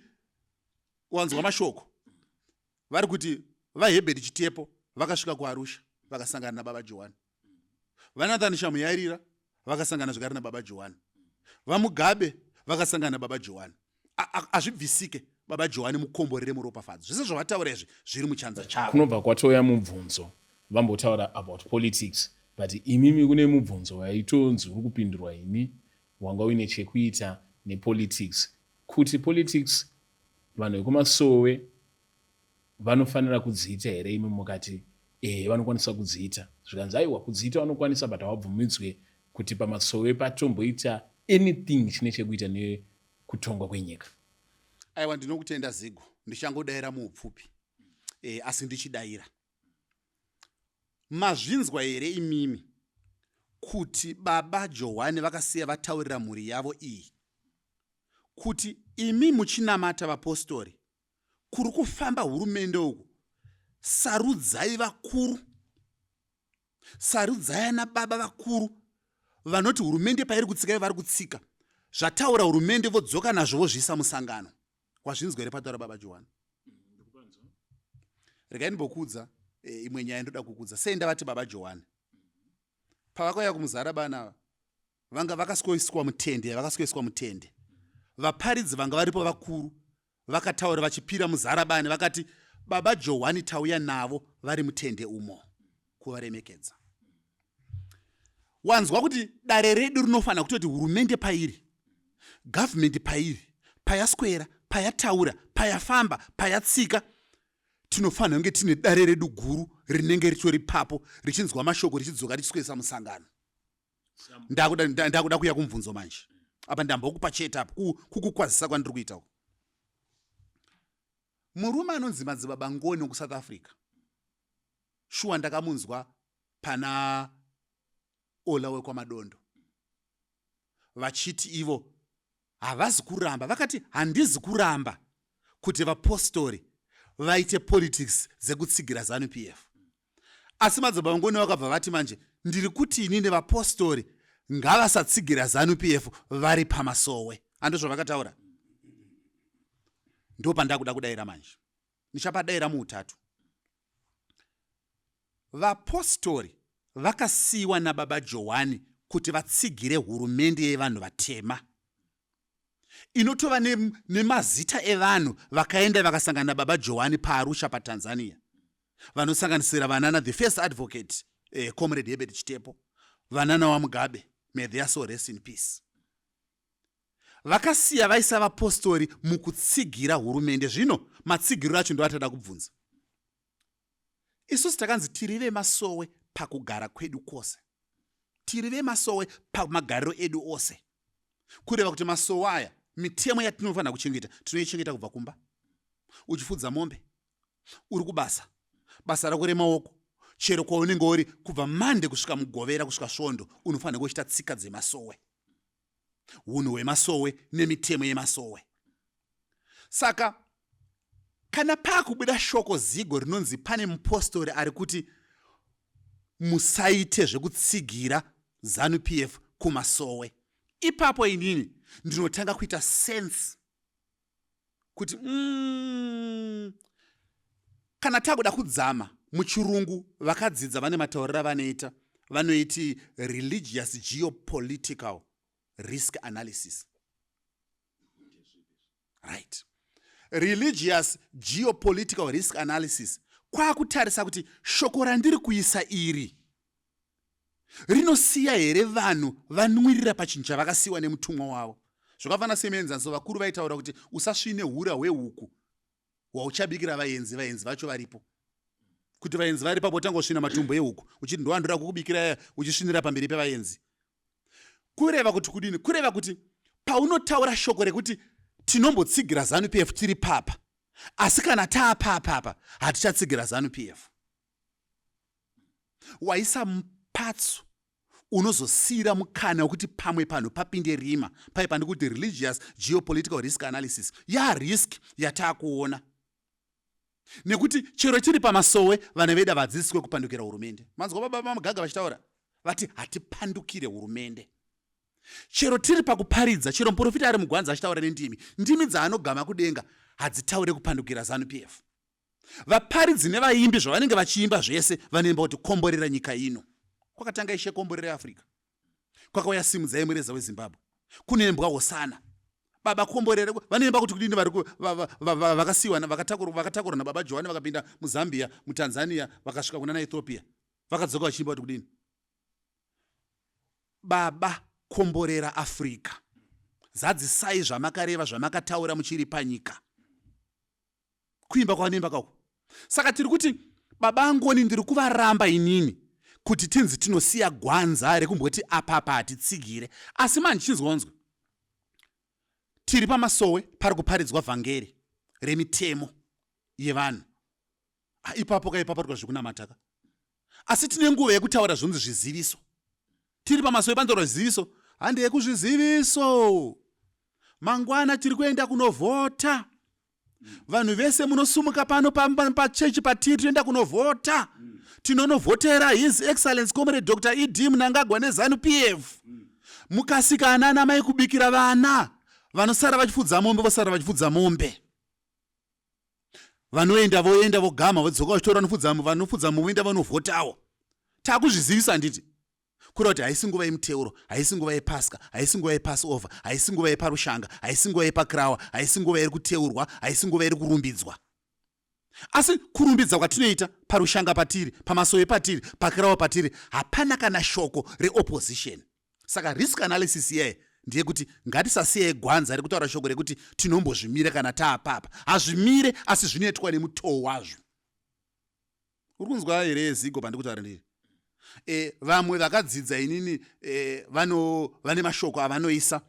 wanzwa mashoko vari kuti vaHebheri Chitepo vakasvika kuArusha vakasangana nababa Johani, vaNathan Shamuyarira vakasangana zvekare nababa Johani, vaMugabe vakasangana nababa Johani. Hazvibvisike, baba Johani mukomborere muropafadzo, zvese zvavataura izvi zviri muchanza chavo. Kunobva kwatouya mubvunzo, vambotaura about politics, but imimi kune mubvunzo waitonzi uri kupindurwa imi wanga uine chekuita nepolitics, kuti politics vanhu vekumasowe vanofanira kudziita here? Imi mukati ehe, vanokwanisa kudziita. Zvikanzi aiwa, kudziita vanokwanisa, but havabvumidzwe kuti pamasowe patomboita anything chine chekuita nekutongwa kwenyika. Aiwa, ndinokutenda Zigo, ndichangodaira muupfupi asi ndichidaira. Mazvinzwa here imimi kuti baba Johani vakasiya vataurira mhuri yavo iyi kuti imi muchinamata vapostori kuri kufamba hurumende uku, sarudzai vakuru, sarudzai ana baba vakuru vanoti hurumende pairi kutsika vari kutsika zvataura hurumende, vodzoka nazvo vozviisa musangano. Wazvinzwa here pataura baba Johani? Regai ndimbokuudza imwe nyaya ndoda kukudza. Sei ndavati baba Johani? Pavakauya kumuzarabani ava vanga vakasikoiswa mutende, vakasikoiswa mutende, vaparidzi vanga varipo vakuru vakataura vachipira muzarabani vakati baba Johani tauya navo vari mutende umo kuvaremekedza. Wanzwa kuti dare redu rinofanira kutoti hurumende pairi, gavhumendi pairi, payaswera, payataura, payafamba, payatsika, tinofanira kunge tine dare redu guru rinenge ritori papo richinzwa mashoko richidzoka richiswesa musangano. Ndakuda kuya kumubvunzo manje apa, ndambokupa chete apa kukukwazisa kwandiri kuita uku. Murume anonzi Madzibaba Ngoni wekuSouth Africa, shuwa ndakamunzwa pana Ola wekwaMadondo vachiti ivo havazi kuramba, vakati handizi kuramba kuti vapostori vaite politics dzekutsigira ZANU PF, asi Madzibaba Ngoni vakabva vati manje ndiri kuti inini vapostori Ngavasatsigira ZANU PF vari pamasowe. Handizvo vakataura? Ndopandakuda kudaira manje. Ndichapadaira muutatu. Vapostori vakasiyiwa nababa Johani kuti vatsigire hurumende yevanhu vatema inotova nemazita ne evanhu vakaenda vakasangana nababa Johani paArusha paTanzania, vanosanganisira vanana the first advocate, Comrade Herbert Chitepo, vanana waMugabe, may their soul rest in peace. Vakasiya vaisa vapostori mukutsigira hurumende. Zvino matsigiriro acho ndoatada kubvunza. Isusu takanzi tiri vemasowe pakugara kwedu kwose, tiri vemasowe pamagariro edu ose, kureva kuti masowe aya, mitemo yatinofanira kuchengeta tinoichengeta kubva kumba. Uchifudza mombe, uri kubasa, basa rako remaoko, chero kwaunenge uri, kubva Mande kusvika Mugovera kusvika Svondo, unofanira kuchita tsika dzemasowe, unhu hwemasowe nemitemo yemasowe. Saka kana paakubuda shoko zigo rinonzi pane mupostori ari kuti musaite zvekutsigira ZANU PF kumasowe, ipapo inini ndinotanga kuita sense kuti kana takuda kudzama muchirungu, vakadzidza vane matauriro avanoita, vanoiti religious geopolitical risk analysis, right? Religious geopolitical risk analysis, kwakutarisa kuti shoko randiri kuisa iri rinosiya here vanhu vanwirira pachinhu chavakasiyiwa nemutumwa wavo. Zvakafanana semuenzaniso, vakuru vaitaura kuti usasvine hura hwehuku hwauchabikira vaenzi, vaenzi vacho varipo. Kuti vaenzi vari papo, tangosvina matumbo ehuku uchiti ndoandora kukubikira aya, uchisvinira pamberi pevaenzi. Kureva kuti kudini? Kureva kuti paunotaura shoko rekuti tinombotsigira ZANU PF tiri papa, asi kana taapapapa hatichatsigira ZANU PF, waisa mupatso unozosiyira mukana wekuti pamwe panhu papinde rima. Pai pandi kuti religious geopolitical risk analysis yarisk yataakuona, nekuti chero tiri pamasowe, vana vedu havadzidziswe kupandukira hurumende. Manzwa baba Vamagaga vachitaura vati hatipandukire hurumende. Chero tiri pakuparidza, chero muprofita ari mugwanza achitaura nendimi, ndimi dzaanogama kudenga hadzitaure kupandukira ZANU PF. Vaparidzi nevaimbi zvavanenge vachiimba zvese, vanoimba kuti komborera nyika ino. Kwakatanga Ishe komborera Africa, kwakauya simudzai mureza weZimbabwe, kunoimbwa hosana baba komborera. Vanoimba kuti kudini? Vari vakasiyiwa, vakatakura nababa Johani, vakapinda muZambia, muTanzania, vakasvika kuna naEthiopia, vakadzoka vachiimba kuti kudini? Baba komborera Africa, zadzisai zvamakareva, zvamakataura muchiri panyika. Kuimba kwavanoimba kako. Saka tiri kuti baba Angoni, ndiri kuvaramba inini kuti tinzi tinosiya gwanza rekumboti apapa hatitsigire. Asi manje chinzwanzwe, tiri pamasowe, pari kuparidzwa vhangeri remitemo yevanhu. Ipapo ka, ipapo rikwa zvekunamata ka, asi tine nguva yekutaura zvonzi zviziviso. Tiri pamasowe, panotaurwa zviziviso, handei kuzviziviso. Mangwana tiri kuenda kunovhota, vanhu vese munosumuka pano pachechi patiri, toenda kunovhota. Tinonovhotera His Excellence Comrade Dr ED Mnangagwa neZANU PF. Mukasika anana mai kubikira vana, vanosara vachifudza mombe vosara vachifudza mombe, vanoenda voenda vogama vodzoka vachitora, vanofudza muvinda vanovhotawo. Takuzvizivisa, handiti? Kureva kuti haisi nguva yemuteuro, haisi nguva yePasca, haisi nguva yePassover, haisi nguva yeparushanga, haisi nguva yepakrawa, haisi nguva iri kuteurwa, haisi nguva iri kurumbidzwa. Asi kurumbidza kwatinoita parushanga patiri, pamasowe patiri, pakrawa patiri, hapana kana shoko reopposition. Saka risk analysis iyaye ndeyekuti ngatisasiyai gwanza rekutaura shoko rekuti tinombozvimira kana taapapa. Hazvimire, asi zvinoitwa nemutoo wazvo. Uri kunzwa here zigo pandikutaura ndiri? Vamwe vakadzidza inini, vano vane mashoko avanoisa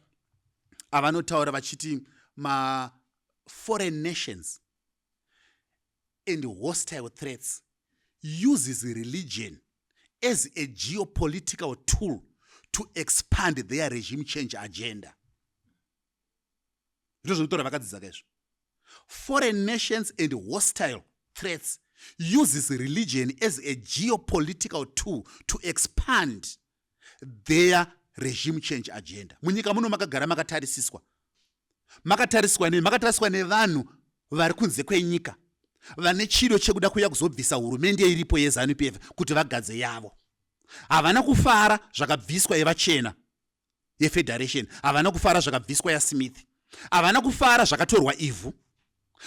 avanotaura vachiti maforeign nations and hostile threats uses religion as a geopolitical tool to expand their regime change agenda. Ndizvo zvinotaura vakadzidza kaizvo. Foreign nations and hostile threats uses religion as a geopolitical tool to expand their Regime change agenda. Munyika muno makagara makatarisiswa. Makatariswa nei? Makatariswa nevanhu vari kunze kwenyika vane chido chekuda kuuya kuzobvisa hurumende iripo yeZanu PF kuti vagadze yavo. Havana kufara zvakabviswa yevachena yefederation, havana kufara zvakabviswa yaSmith, havana kufara zvakatorwa ivhu,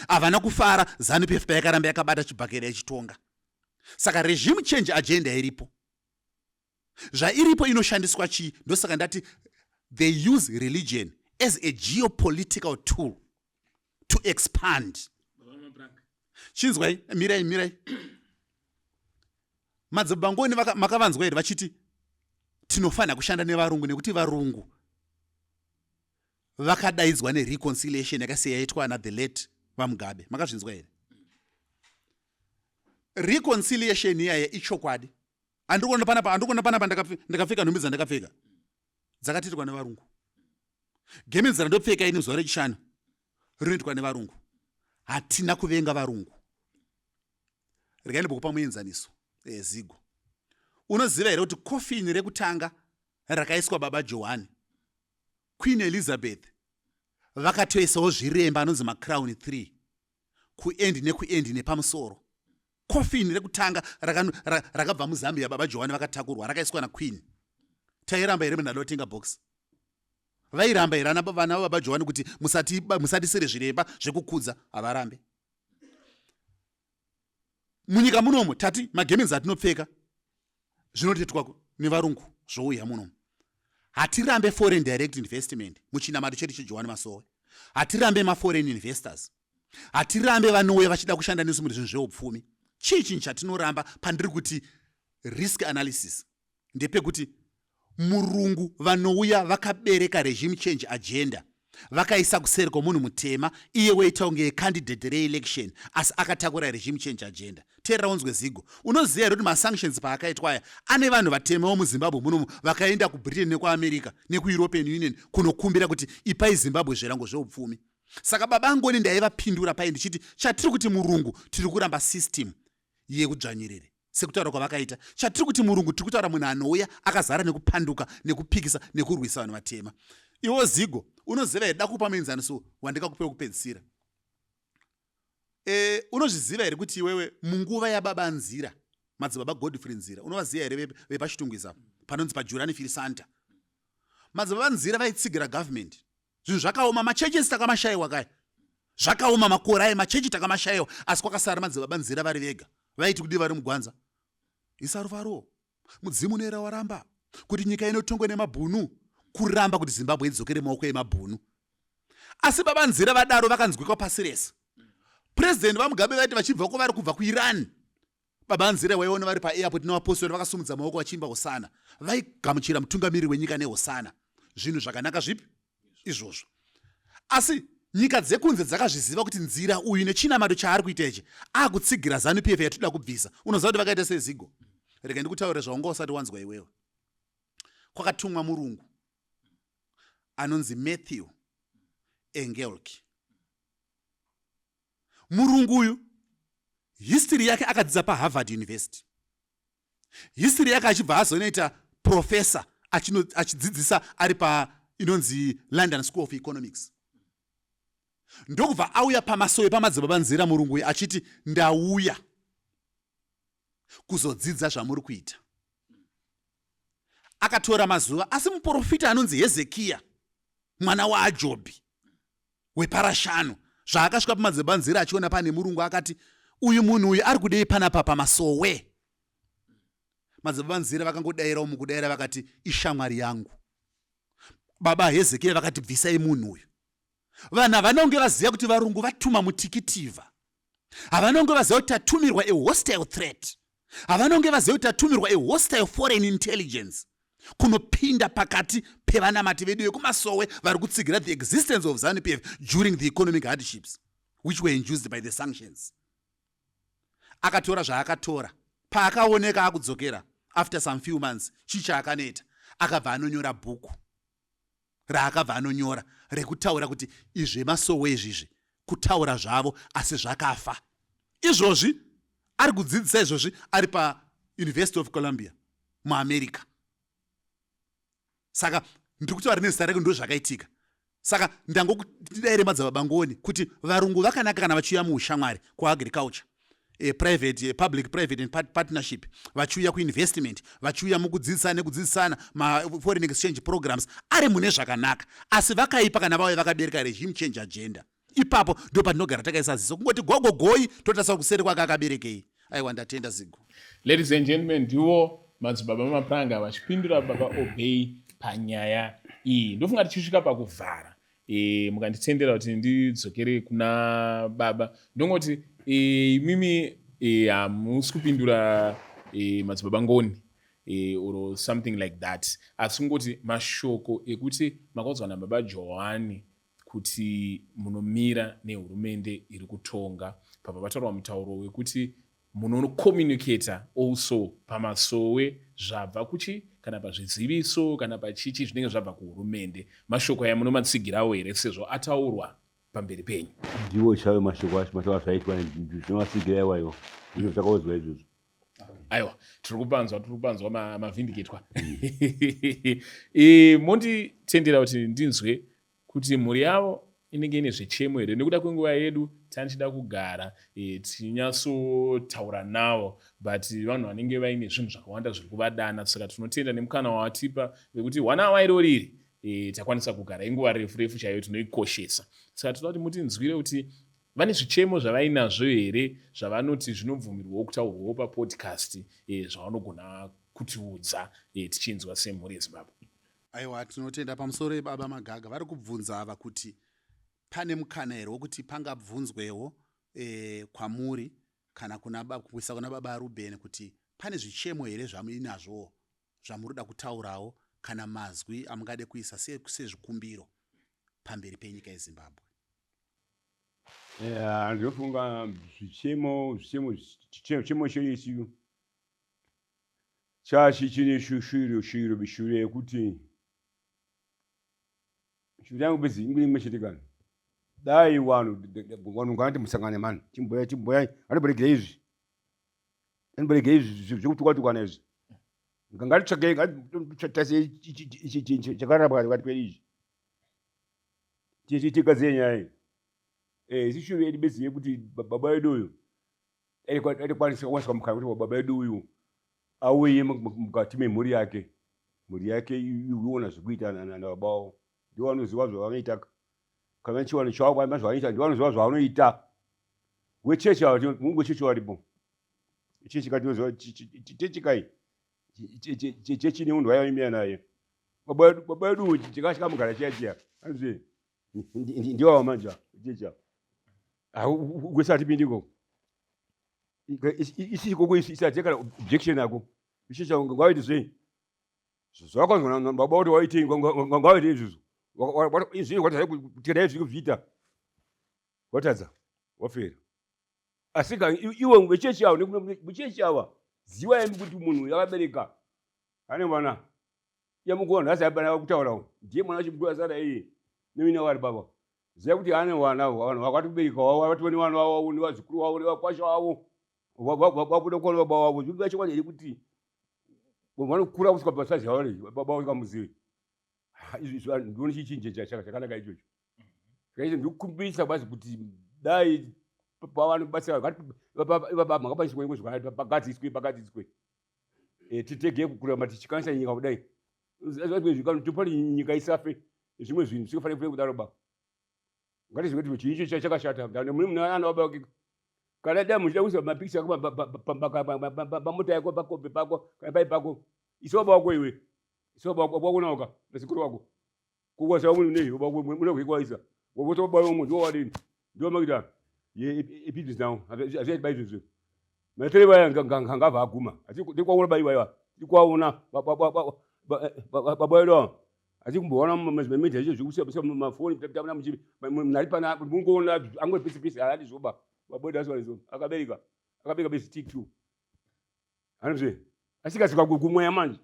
havana kufara Zanu PF payakaramba yakabata chibhakera ichitonga. Saka regime change agenda iripo, zvairipo inoshandiswa chii? Ndosaka ndati they use religion as a geopolitical tool to expand. Chinzwai, mirai mirai. Madzibaba Ngoni makavanzwa here vachiti tinofanira kushanda nevarungu nekuti varungu vakadaidzwa nereconciliation yakasiya yaitwa na the late vaMugabe? Makazvinzwa here? Reconciliation iyaya ichokwadi. Handikuona panapa, handikuona panapa ndakapfeka nhumbi dzandakapfeka dzakatiitwa nevarungu. Gemenzi randopfeka ini zuva rechishanu rinoitwa nevarungu. Hatina kuvenga varungu. Regai ndimbokupa muenzaniso. Zigo, unoziva here kuti kofini rekutanga rakaiswa Baba Johani, Queen Elizabeth vakatoisawo zviremba anonzi macrown 3 kuendi nekuendi nepamusoro? Kofini rekutanga rakabva muZambia, Baba Johani vakatakurwa, rakaiswa naQueen. Tairamba here munhu adotenga box? Vairamba here vana vababa Johani kuti musatisire zviremba zvekukudza? Havarambe. Munyika munomu tati magemenzi atinopfeka zvinotetwa nevarungu zvouya munomu. Hatirambe foreign direct investment muchinamato chedu cheJohani Masowe. Hatirambe maforeign investors, hatirambe vanouya vachida kushanda nesu mune zvinhu zveupfumi. Chii chinhu chatinoramba pandiri kuti risk analysis ndepekuti murungu vanouya vakabereka regime change agenda, vakaisa kuseri kwomunhu mutema, iye woita kunge candidate reelection asi akatakura regime change agenda. Teerera unzwe, Zigo. Unoziva here kuti masanctions paakaitwa aya, ane vanhu vatema vomuZimbabwe munomu vakaenda kuBritain nekuAmerica nekuEuropean Union kunokumbira kuti ipai Zimbabwe zvirango zveupfumi? Saka Baba Ngoni ndaivapindura pai ndichiti chatiri kuti murungu, tiri kuramba system yekudzvanyirire sekutaura kwavakaita. Chatiri kuti murungu, tiri kutaura munhu anouya akazara nekupanduka, nekupikisa, nekurwisa vanhu vatema. Iwo Zigo, unoziva here, da kupa muenzaniso wandikakupa wekupedzisira. Unozviziva here kuti iwewe munguva yaBaba Nzira, Madzibaba Godfrey Nzira, unovaziva here vepaChitungwiza panonzi paJurani Firisanta? Madzibaba Nzira vaitsigira government. Zvinhu zvakaoma, machechi takamashayiwa kaya, zvakaoma makore aye, machechi takamashayiwa, asi kwakasara Madzibaba Nzira vari vega. Vaiti kudi vari mugwanza isarufaro, mudzimu unoera waramba kuti nyika inotongwe nemabhunu, kuramba kuti Zimbabwe idzokere maoko emabhunu. Asi Baba Nzira vadaro vakanzwikwa pasi rese. Purezidendi vaMugabe vaiti vachibva kwavari kubva kuIran, Baba Nzira waiona vari paairport nevapostori vakasumudza maoko vachiimba hosana, vaigamuchira mutungamiriri wenyika nehosana. Zvinhu zvakanaka zvipi izvozvo? Asi nyika dzekunze dzakazviziva kuti Nzira uyu nechinamato chaari kuita ichi akutsigira ZANU PF yatinoda kubvisa. Unoziva kuti vakaita seZigo? Rega ndikutaurire zvaunga usati wanzwa iwewe. Kwakatumwa murungu anonzi Matthew Engelke. Murungu uyu history yake akadzidza paHarvard University. History yake achibva azonoita professor, achidzidzisa ari pa inonzi London School of Economics, ndokubva auya pamasowe paMadzibaba Nzira. Murungu uyu achiti, "Ndauya kuzodzidza zvamuri kuita." Akatora mazuva, asi muprofita anonzi Hezekiya mwana waAjobhi weparashanu zvaakasvika pamadzibaba Nzira achiona pane murungu, akati, "Uyu munhu uyu ari kudei panapa pamasowe?" Madzibaba Nzira vakangodayirawo mukudayira vakati, "Ishamwari yangu." Baba Hezekiya vakati, "Bvisai munhu uyu." Vanhu havana kunge vaziva kuti varungu vatuma mutikitivha. Havana kunge vaziva kuti tatumirwa a hostile threat. Havana kunge vaziva kuti tatumirwa a hostile foreign intelligence kunopinda pakati pevanamati vedu vekumasowe vari kutsigira the existence of ZANU PF during the economic hardships which were induced by the sanctions. Akatora zvaakatora. Paakaoneka akudzokera after some few months, chii chaakanoita? Akabva anonyora bhuku raakabva anonyora rekutaura kuti izvemasowe izvizvi kutaura zvavo asi zvakafa. Izvozvi ari kudzidzisa, izvozvi ari paUniversity of Columbia muAmerica. Saka ndiri kutaura nezita rake, ndo zvakaitika. Saka ndangokudaire madzababa Ngoni kuti varungu vakanaka kana vachiuya muushamwari kuagriculture, private, public private and partnership, vachiuya kuinvestment, vachiuya mukudzidzisana nekudzidzisana, maforeign exchange programs ari mune zvakanaka. Asi vakaipa kana vauya vakabereka regime change agenda. Ipapo ndo patinogara takaisa ziso, kungoti gogogoi, totarisa kuseri kwake akaberekei. Aiwa, ndatenda, Zigo. Ladies and gentlemen, ndiwo madzibaba Mapranga vachipindura baba Obey panyaya iyi. Ndofunga tichisvika pakuvhara, mukanditendera kuti ndidzokere kuna baba, ndongoti imimi hamusi kupindura madzibaba Ngoni or something like that, asi kungoti mashoko ekuti makaudzwa nababa Johani kuti munomira nehurumende iri kutonga. Pabva pataurwa mutauro wekuti munocommunicata also pamasowe zvabva kuchi kana pazviziviso kana pachichi zvinenge zvabva kuhurumende. Mashoko aya munomatsigirawo here sezvo ataurwa pamberi penyu? Ndiwo chaiwo mashoko acho, mashoko azvaitwa zvinovatsigira iwayo, ndizvo zvakaudzwa izvozvo. Aiwa, tiri kupanzwa mavhindikitwa. Monditendera kuti ndinzwe kuti mhuri yavo inenge ine zvichemo here nekuda kwenguva yedu. Tanichida kugara tichinyatsotaura navo, but vanhu vanenge vaine zvinhu zvakawanda zviri kuvadana. Saka tinotenda nemukana wawatipa wekuti one hour iroriri takwanisa kugara inguva refu refu chaiyo, tinoikoshesa. Saka toda kuti mutinzwire kuti vane zvichemo zvavainazvo here zvavanoti zvinobvumirwawo kutaurwawo papodcast, zvavanogona kutiudza, tichinzwa semhuri yeZimbabwe. Aiwa, tinotenda. Pamusoro yebaba Magaga, vari kubvunza ava kuti pane mukana here wekuti pangabvunzwewo kwamuri kana kuisa kuna baba Ruben kuti pane zvichemo here zvamuinazvowo zvamuri kuda kutaurawo, kana mazwi amungade kuisa sezvikumbiro pamberi penyika yeZimbabwe. Ndinofunga zvichemo chedu chachi chine shuiro yekuti shuiro yangu bedzi ingwe imwe chete. Kana dai vanhu ngavati musangane mani, chimboya chimboyai, ngatiboregei izvi, ngatiboregei izvi zvekutukwa tukwana izvi, ngatitsvagei, ngatitarisei chakarapwa pakati pedu izvi, tigadzire nyaya iyi. Isi shuiro yedu bedzi yekuti baba vedu uyu aikwanisa kuwaniswa mukana kuti baba vedu uyu auye mukati memhuri yake, mhuri yake iona zvekuita nababa vavo. Ndivo vanoziva zvavanoita, kana chiwano chavo zvavanoita, ndivo vanoziva zvavanoita. Wechechi ava, mungu wechechi varipo, chechi katinoziva chechi kai, chechi nemunhu wayaimira naye baba vedu chikasvikamugara chiya chiya, anzi ndiwava manje chechi ava wese atipindiko isi ikoko, isi atie kana objection yako ichicha ngawaite sei zvavakanzwa baba kuti waitei, ngawaite izvozvo izvi, watadza kutenda izvi kuzviita, watadza, wafera. Asi ka iwe vechechi avo, vechechi ava, ziwai kuti munhu yakabereka ane mwana yamukuwa nhasi apana kutaurawo, ndiye mwana wachimukuru asara iye nemina wari baba. Ziva kuti ane vana, vanhu vakatobereka wavo vatove nevana vavo nevazukuru vavo nevakwasha vavo vabuda kuona baba vavo. Zvinoda chokwadi here kuti vanokura kusvika pasaizi yavari baba vavo kamuzivi? Ndione chichinje chakanaka ichocho. Zvakaita ndikukumbirisa basi kuti dai pavanobatsira makabatsirwa zvakanaka, pagadziswe, pagadziswe, titege kuramba tichikanisa nyika kudai. Topari nyika isafe, zvimwe zvinhu zvisingafaniri kudaro ba. Ngatizive kuti chinhu icho chakashata. Mune ana baba kana dai muchida kuisa mapikicha pamota yako, pakombi pako, kana pai pako, isa baba wako iwe, isa baba wako naoka nasekuru wako kukwasa nei muna kuikwaisa wakuti baba wamwe ndiwo wadini, ndiwo makuita ebhizinesi nawo. Hazviiti ba izvozvo. Matere vaya ngavha aguma ndikwaona bai vaya, ndikwaona baba vedu ava, asi kumboona mamedia izvo zvekuisa mafoni nari pana mungoona angori pese pese. Haadi zvoba baba vedu asiwanizo akabereka, akabereka besi t two anozve asikasika kumweya manje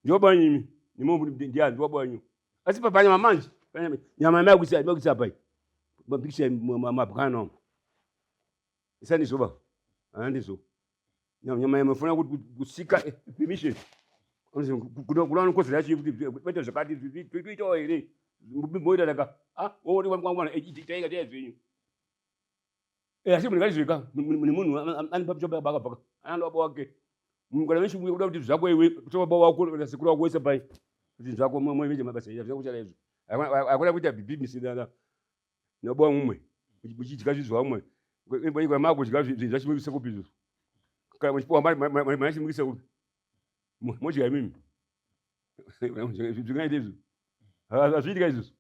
ndiwo baba nyimi nimo ndiya ndiwo baba wenyu. Asi panyama manje, nyama makuisa pai mapikicha mabwana isandizvo ba, handizvo. Nyama yamafuna kusika permission. Kuna vanokodzera yacho yekuti vaite zvakati toitawo here moita taka ah woona mwana itaika tia zvenyu. Eh asi munhu ngazvika munhu ani pacho baka baka ana baba wake. Kana vechi kuda kuti zvako iwe kutora baba wako kana sekuru wako wese pai. Kuti zvako mwe mwe mabasa izvo zvako chara izvo. Hakuna kuita bhibi na nababa mumwe muchidya zvinhu zvavamwe kana makudya zvinhu zvachimukisa kupi izvozvo kana muchipiwa mari machimukisa kupi modya imimi zvingaite izvo hazviitika izvozvo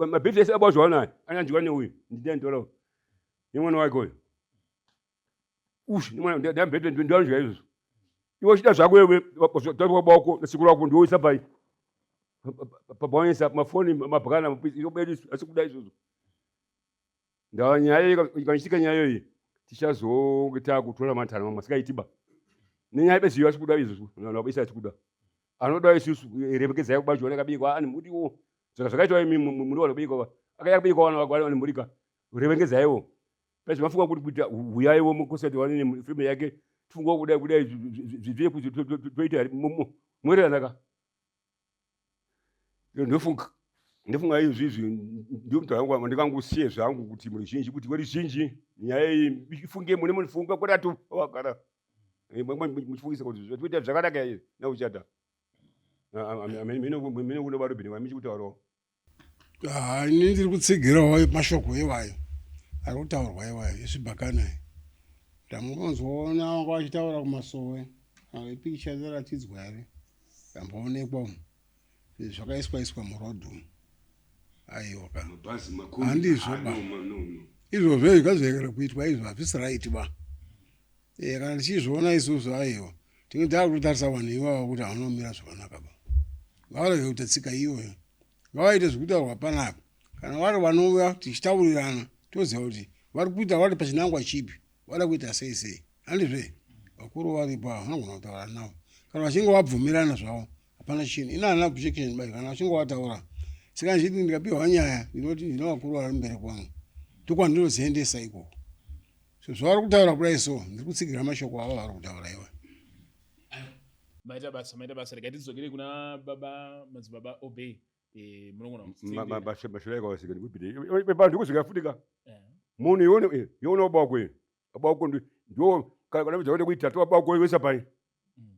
mabhebhi ese abazwa anayo anyanzviwa neuyu ndindanitorawo nemwana wake uyu ush nemwana ndambhebhi ndianodya izvozvo iwe uchida zvako iwe baba wako nasekuru wako ndiwoisa pai pabaonesa mafoni mabhakana asi kuda izvozvo ndawa nyaya ikaitika nyaya iyoyi tichazonge takutora matanho mamwe asikaitiba nenyaya beziyo asi kuda izvozvo isa asi kuda anoda isusu remekezai kubachiona kabikwa ani muriwo zvaka zvakaitwa imi muriwo anobikwa akaya kubikwa wana wagwana murika remekezaiwo Pese mafunga kuti kuita huyaiwo mukosati wanene feme yake tifunga kudai kudai zvive kuti toita mwererana ka ndofunga ndofunga izvizvi ndio mutauro wangu ndikangusiye zvangu kuti muruzhinji kuti weruzhinji nyaya iyi ifunge mune munofunga kwatatu wakara muchifungisa kuti zvatoita zvakanaka izvi nauchata mine kuno varubhini vamichikutaurawo Ah, ini ndiri kutsigirawo mashoko iwayo ari kutaurwa iwayo ezvibhakana ndamunonzwaona vanga vachitaura kumasowe ipikicha dzaratidzwa here ndamboonekwa umu zvakaiswa iswa muroad umu aiwa ka handizvo ba izvozvo izvi ngazvirekere kuitwa izvo hazvisi right ba e, kana tichizviona isusu aiwa tinge takutotarisa vanhu ivava kuti havanomira zvakanaka ba ngavarege kuita tsika iyoyo ngavaite zvekutaurwa panapa kana vari vanouya tichitaurirana toziva kuti vari kuita vari pachinangwa chipi vada kuita sei sei handizve vakuru varipo ava vanogona kutaura navo kana vachinge vabvumirana zvavo hapana chinhu ini handina objection bai kana vachinge vataura saka ndichiti ndikapiwa nyaya ndinoti ndine vakuru vari mberi kwangu ndokwandinoziendesa ikoko so zvavari kutaura kudai so ndiri kutsigira mashoko avo avari kutaura iwa maita basa maita basa regai tidzokere kuna baba madzibaba obey eh, munogona ndikuzvika futi ka eh. munhu ione ione baba wako iyo baba wako ndio kana kuti kuita to baba wako wese pai mm.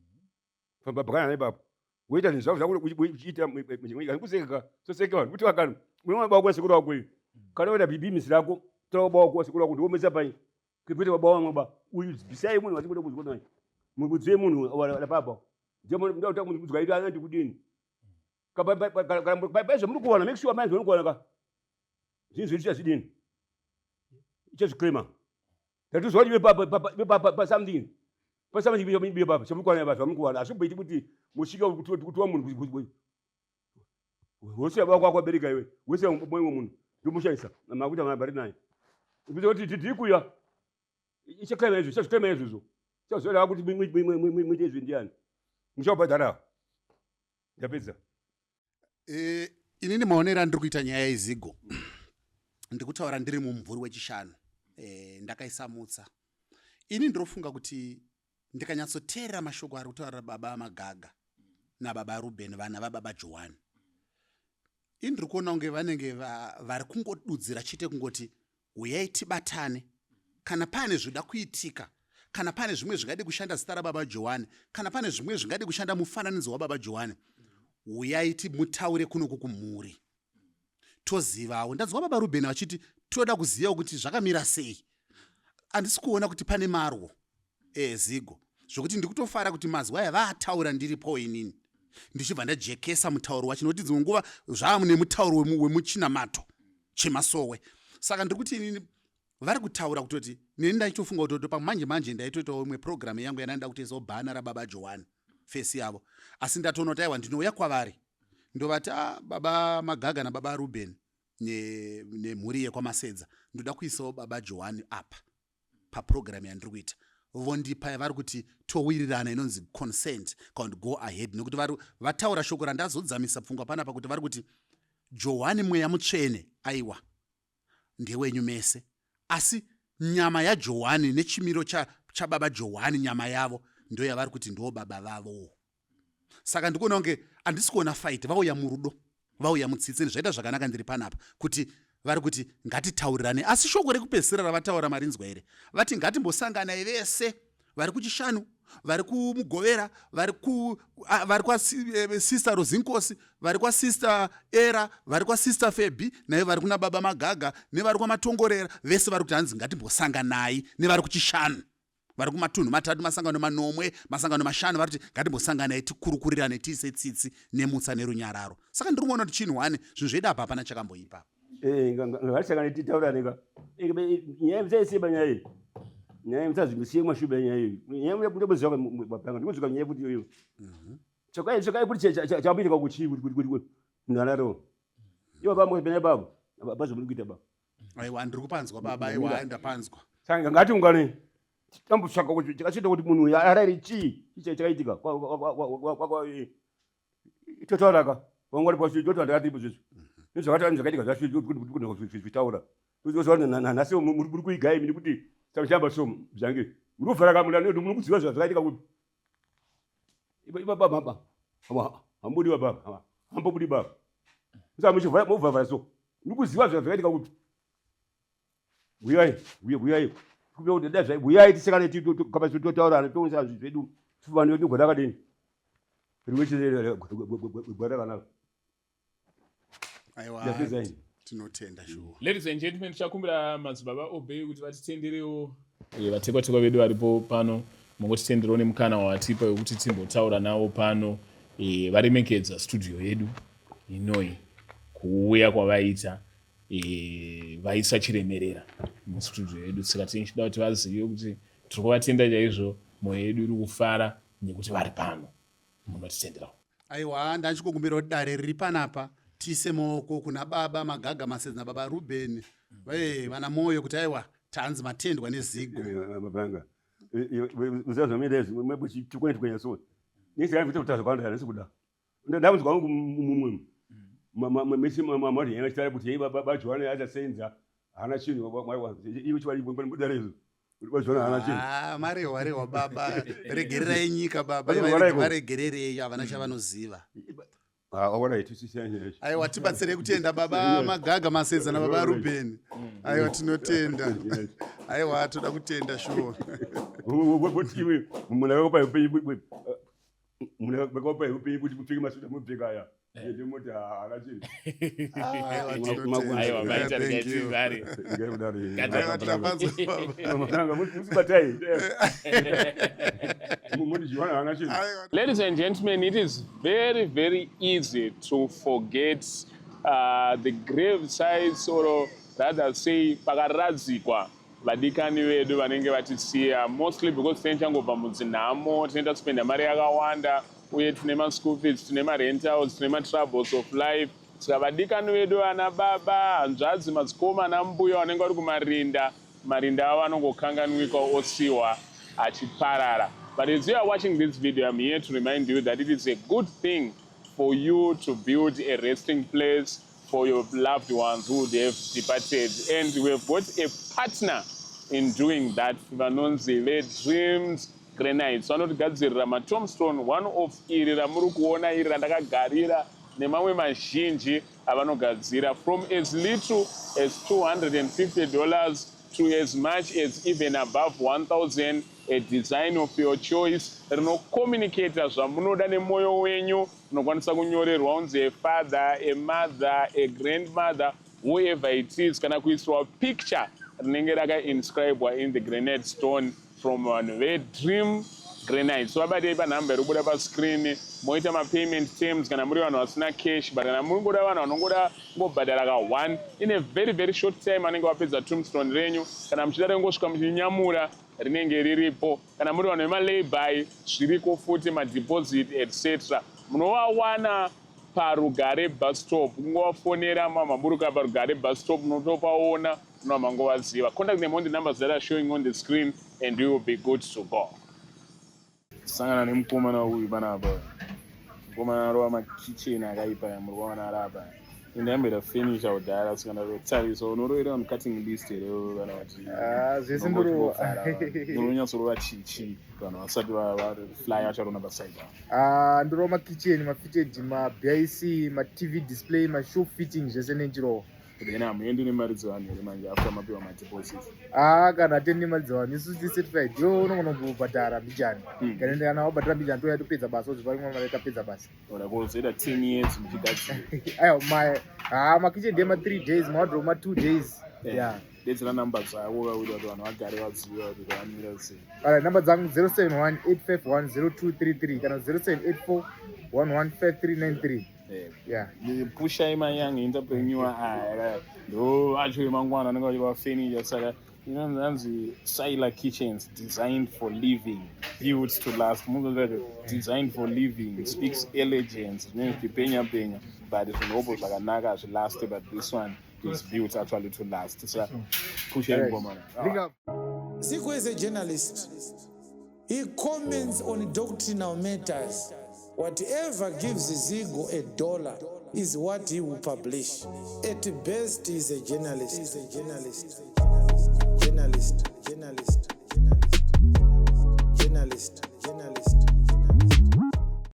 famba bhakana ipapo woita zvinhu zvako zvako uchiita kuseka soseka vanhu kuti vakano unoona baba wako sekuru wako iyo mm. kana woita bhibhimisi rako tora baba wako sekuru wako ndiwomesa pai Kwete baba wangu ba uyu bvisai munhu wasikuda kuzwa naye. Mubudzei munhu wala baba. Ndiye munhu ndoda kuti kuzwa ita anti kudini. Kapa pa zvamuri kuwana make sure manje kuwana ka. Zvinhu zvedu chazvidini. Ichazviklema. Tatuzwa kuti pa pa pa pa something. Pa something pa pa pa chamuri kuwana pa zvamuri kuwana. Asi kuti musvike kuti kuti wa munhu wose baba wako abereka iwe wese mumwe munhu ndomushaisa makuita mabari naye kuti tiri kuya ichakaima izvo chazvikaima izvozvo chazoda kuti muite izvi ndiani muchabhadhara ndapedza eh, inini maonero andiri kuita nyaya yezigo ndikutaura ndiri mumvuri wechishanu eh, ndakaisa mutsa ini ndinofunga kuti ndikanyatsoteerera mashoko ari kutaurira baba magaga nababa ruben vana vababa johani ini ndiri kuona kunge vanenge vari kungodudzira chete kungoti huyai tibatane kana pane zvoda kuitika kana pane zvimwe zvingade kushanda zita rababa johani kana pane zvimwe zvingade kushanda mufananidzo wababa johani huyai timutaure kunoku kumhuri tozivawo ndanzwa baba Ruben vachiti toda kuzivawo kuti zvakamira sei handisi kuona kuti pane marwo e, zigo zvokuti ndikutofara kuti mazwi aya vaataura ndiripo inini ndichibva ndajekesa mutauro wacho nokuti dzimwe nguva zvamune mutauro wemuchinamato chemasowe saka ndiri kuti inini vari kutaura kutoti neni ndaitofunga kuti pamanje manje ndaitoitawo imwe program yangu yandaida kutoisawo bhana rababa johani fesi yavo asi ndatoona kuti aiwa ndinouya kwavari ndovati ah, baba magaga nababa ruben nemhuri ne yekwamasedza ndoda kuisawo baba johani apa papurogiramu yandiri kuita vondipa yavari kuti towirirana inonzi consent kana kuti go ahead nekuti vari vataura shoko randazodzamisa pfungwa panapa kuti vari kuti johani mweya mutsvene aiwa ndewenyu mese asi nyama yajohani nechimiro chababa cha johani nyama yavo ndo yavari kuti ndo baba vavowo. Saka ndikuona kunge handisi kuona fight, vauya murudo, vauya mutsitsi, zvaita zvakanaka. Ndiri panapa kuti vari kuti ngatitaurirane, asi shoko rekupedzisira ravataura marinzwa here? Vati ngatimbosanganai vese vari kuChishanu, vari kuMugovera, vari kwasister Rozinkosi, vari kwasister Era, vari kwasister Febi, naivo vari kuna baba Magaga, nevari kwaMatongorera, vese vari kuti hanzi ngatimbosanganai nevari kuChishanu, vari kumatunhu matatu, masangano manomwe, masangano mashanu, vari kuti ngatimbosanganai tikurukurirane, tiise tsitsi nemutsa nerunyararo. Saka ndiri kuona kuti chinhu one, zvinhu zvedu apa hapana chakamboipa. Ngatisangane titaurane ka. Nyaya musaisiba, nyaya iyi, nyaya musazvisiye mashuba, nyaya iyi, nyaya munoziva mapanga, ndinoziva nyaya kuti iyoyo. Tsvakai, tsvakai kuti chakuitika kuchii, kuti munhu anaro ivo baba pene baba pazvomuri kuita baba. Aiwa, ndiri kupanzwa baba, aiwa, ndapanzwa. Saka ngatiungane tambotsvaka kuti chakachiita kuti munhu uyu arare chii, chii chakaitika. Totauraka vangwari pasi, totaura ndakatipo zvizvo nezvakataura, zvakaitika zvacho zvitaura. Nhasi muri kuigai mini kuti sakushamba so zvange muri kuvhara kamuna, muri kuziva zvakaitika kupi ipa baba. Hambudi baba, hambobudi baba, saka muchivhavhara so muri kuziva zvakaitika kupi. Uyai, uyai, uyai tisekane, totaurana, toonesa zvinhu zvedu, vanhu vedu gwara rakadini, rimwe chete gwara rakanaka. Aiwa, tinotenda shuwa. Ladies and gentlemen, tichakumbira madzibaba Obey kuti vatitenderewo, vatekwatekwa vedu varipo pano, mungotitenderewo nemukana wavatipa wekuti timbotaura navo pano. Varemekedza studio yedu inoi kuuya kwavaita, vaisa chiremerera mustudio yedu. Saka tichida kuti vazive kuti tiri kuvatenda chaizvo, mwoyo yedu iri kufara nekuti vari pano. Munotitenderawo? Aiwa, ndachikukumbira kuti dare riri panapa tiise maoko kuna baba Magaga Masedzi nababa Ruben vana Moyo kuti aiwa, tanzi matendwa nezigo. Mapanga uziva zvamuita izvi, tikone tikwenya so nisiakuita zvakawanda, handisi kuda. Ndamuzwa wangu mumwe mese mari yachitara kuti baba Johane achasenza haana chinhu, iwe chivari mudare izvo, baba Johane haana chinhu. Ah, marehwa rehwa baba, regererai nyika baba, varegererei, havana chavanoziva. Aiwa, tibatsirei kutenda baba Magaga Masedza nababa Ruben. Aiwa, tinotenda, aiwa, toda kutenda shuwa. Munhu akakupa upenyu, munhu akakupa upenyu kuti mupfeke masuta mupfeka aya, ndimoti haana chinhu. Aiwa, maita rikaitizare. Musibatai muti Johane haana chinhu. Ladies and gentlemen, it is very, very easy to forget the grave sites, or rather say pakaradzikwa vadikani vedu vanenge vatisiya, mostly because tinenge tichangobva mudzinhamo, tinenge taspenda mari yakawanda, uye tine maschool fees, tine marentals, tine matroubles of life. Saka vadikani vedu, vana baba, hanzvadzi, madzikoma, ana mbuya vanenge vari kumarinda, marinda avo anongokanganwikwa, osiwa achiparara. But as you are watching this video, I'm here to remind you that it is a good thing for you to build a resting place for your loved ones who would have departed, and we have got a partner in doing that, vanonzi veDreams Granites. Vanotigadzirira matombstone, one of iri ramuri kuona iri randakagarira, nemamwe mazhinji avanogadzira, from as little as $250 to as much as even above 1000, a design of your choice rinocommunicata zvamunoda nemwoyo wenyu. Unokwanisa kunyorerwa unzi a father, a mother, a grandmother, whoever it is, kana kuisirwa picture rinenge rakainscribwa in the granite stone from vanhu veDream Granite. So vabatei panhamba iri kubuda pascreen, moita mapayment terms kana muri vanhu vasina cash, but kana muri ngoda vanhu vanongoda ngobhadhara ka1 in a very, very short time, vanenge vapedza tombstone renyu. Kana muchida ringosvika muchinyamura, rinenge riripo. Kana muri vanhu vemalayby, zviriko futi, madeposit, etc. Munovawana paRugare bus stop, kungovafonera mamaburuka paRugare bus stop, munotopaona, munova mangovaziva. Contact them on the numbers that are showing on the screen and you will be good to go. Sangana nemukomana uyu panapa, mukomana arova makicheni akaipa, muri kuvaona ari apa. Ndayamboita furniture kudhara, saka ndatotarisa unorovera on cutting list here kana kuti Ah, zvese ndorova. Unonyatsorova chichi vanhu vasati vafly vacharona paside? Ah, ndorova makitchen, mafitted, maBIC, maTV display, mashop fitting, zvese nenchirova. Then hamuendi nemari dzevanhu here manje after mapiwa madeposit? Ah, kana atendi nemari dzevanhu, isusu tiri certified. Iwe unogona kubhadhara mbijani. Kana wabhadhara mbijani, touya topedza basa, wozopa imwe mari tapedza basa. Ora kozoita 10 years muchigadzira? Aiwa, ha, makitchen ndema 3 days, mawardrobe ma 2 days, yeah. Dedzera namba dzako kakuti kuti vanhu vagare vaziva kuti vamira sei. Alright, namba dzangu 071 851 0233 kana 0784 115393. Yeah. Pushai mayoung entrepreneur aya, ndo vacho vemangwana vanenge vachirova furniture. Saka inonzi Sila Kitchens, designed for living, built to last. Munonzi designed for living speaks elegance. Zvinenge zvichipenya penya, but zvinhopo zvakanaka hazvilaste, but this one is built actually to last. Saka pushai ngomana. Big up. Zigo is a journalist. He comments on doctrinal matters. Whatever gives Zigo a dollar is what he will publish. At best, he's a journalist. He's a journalist. Journalist. Journalist. Journalist. Journalist.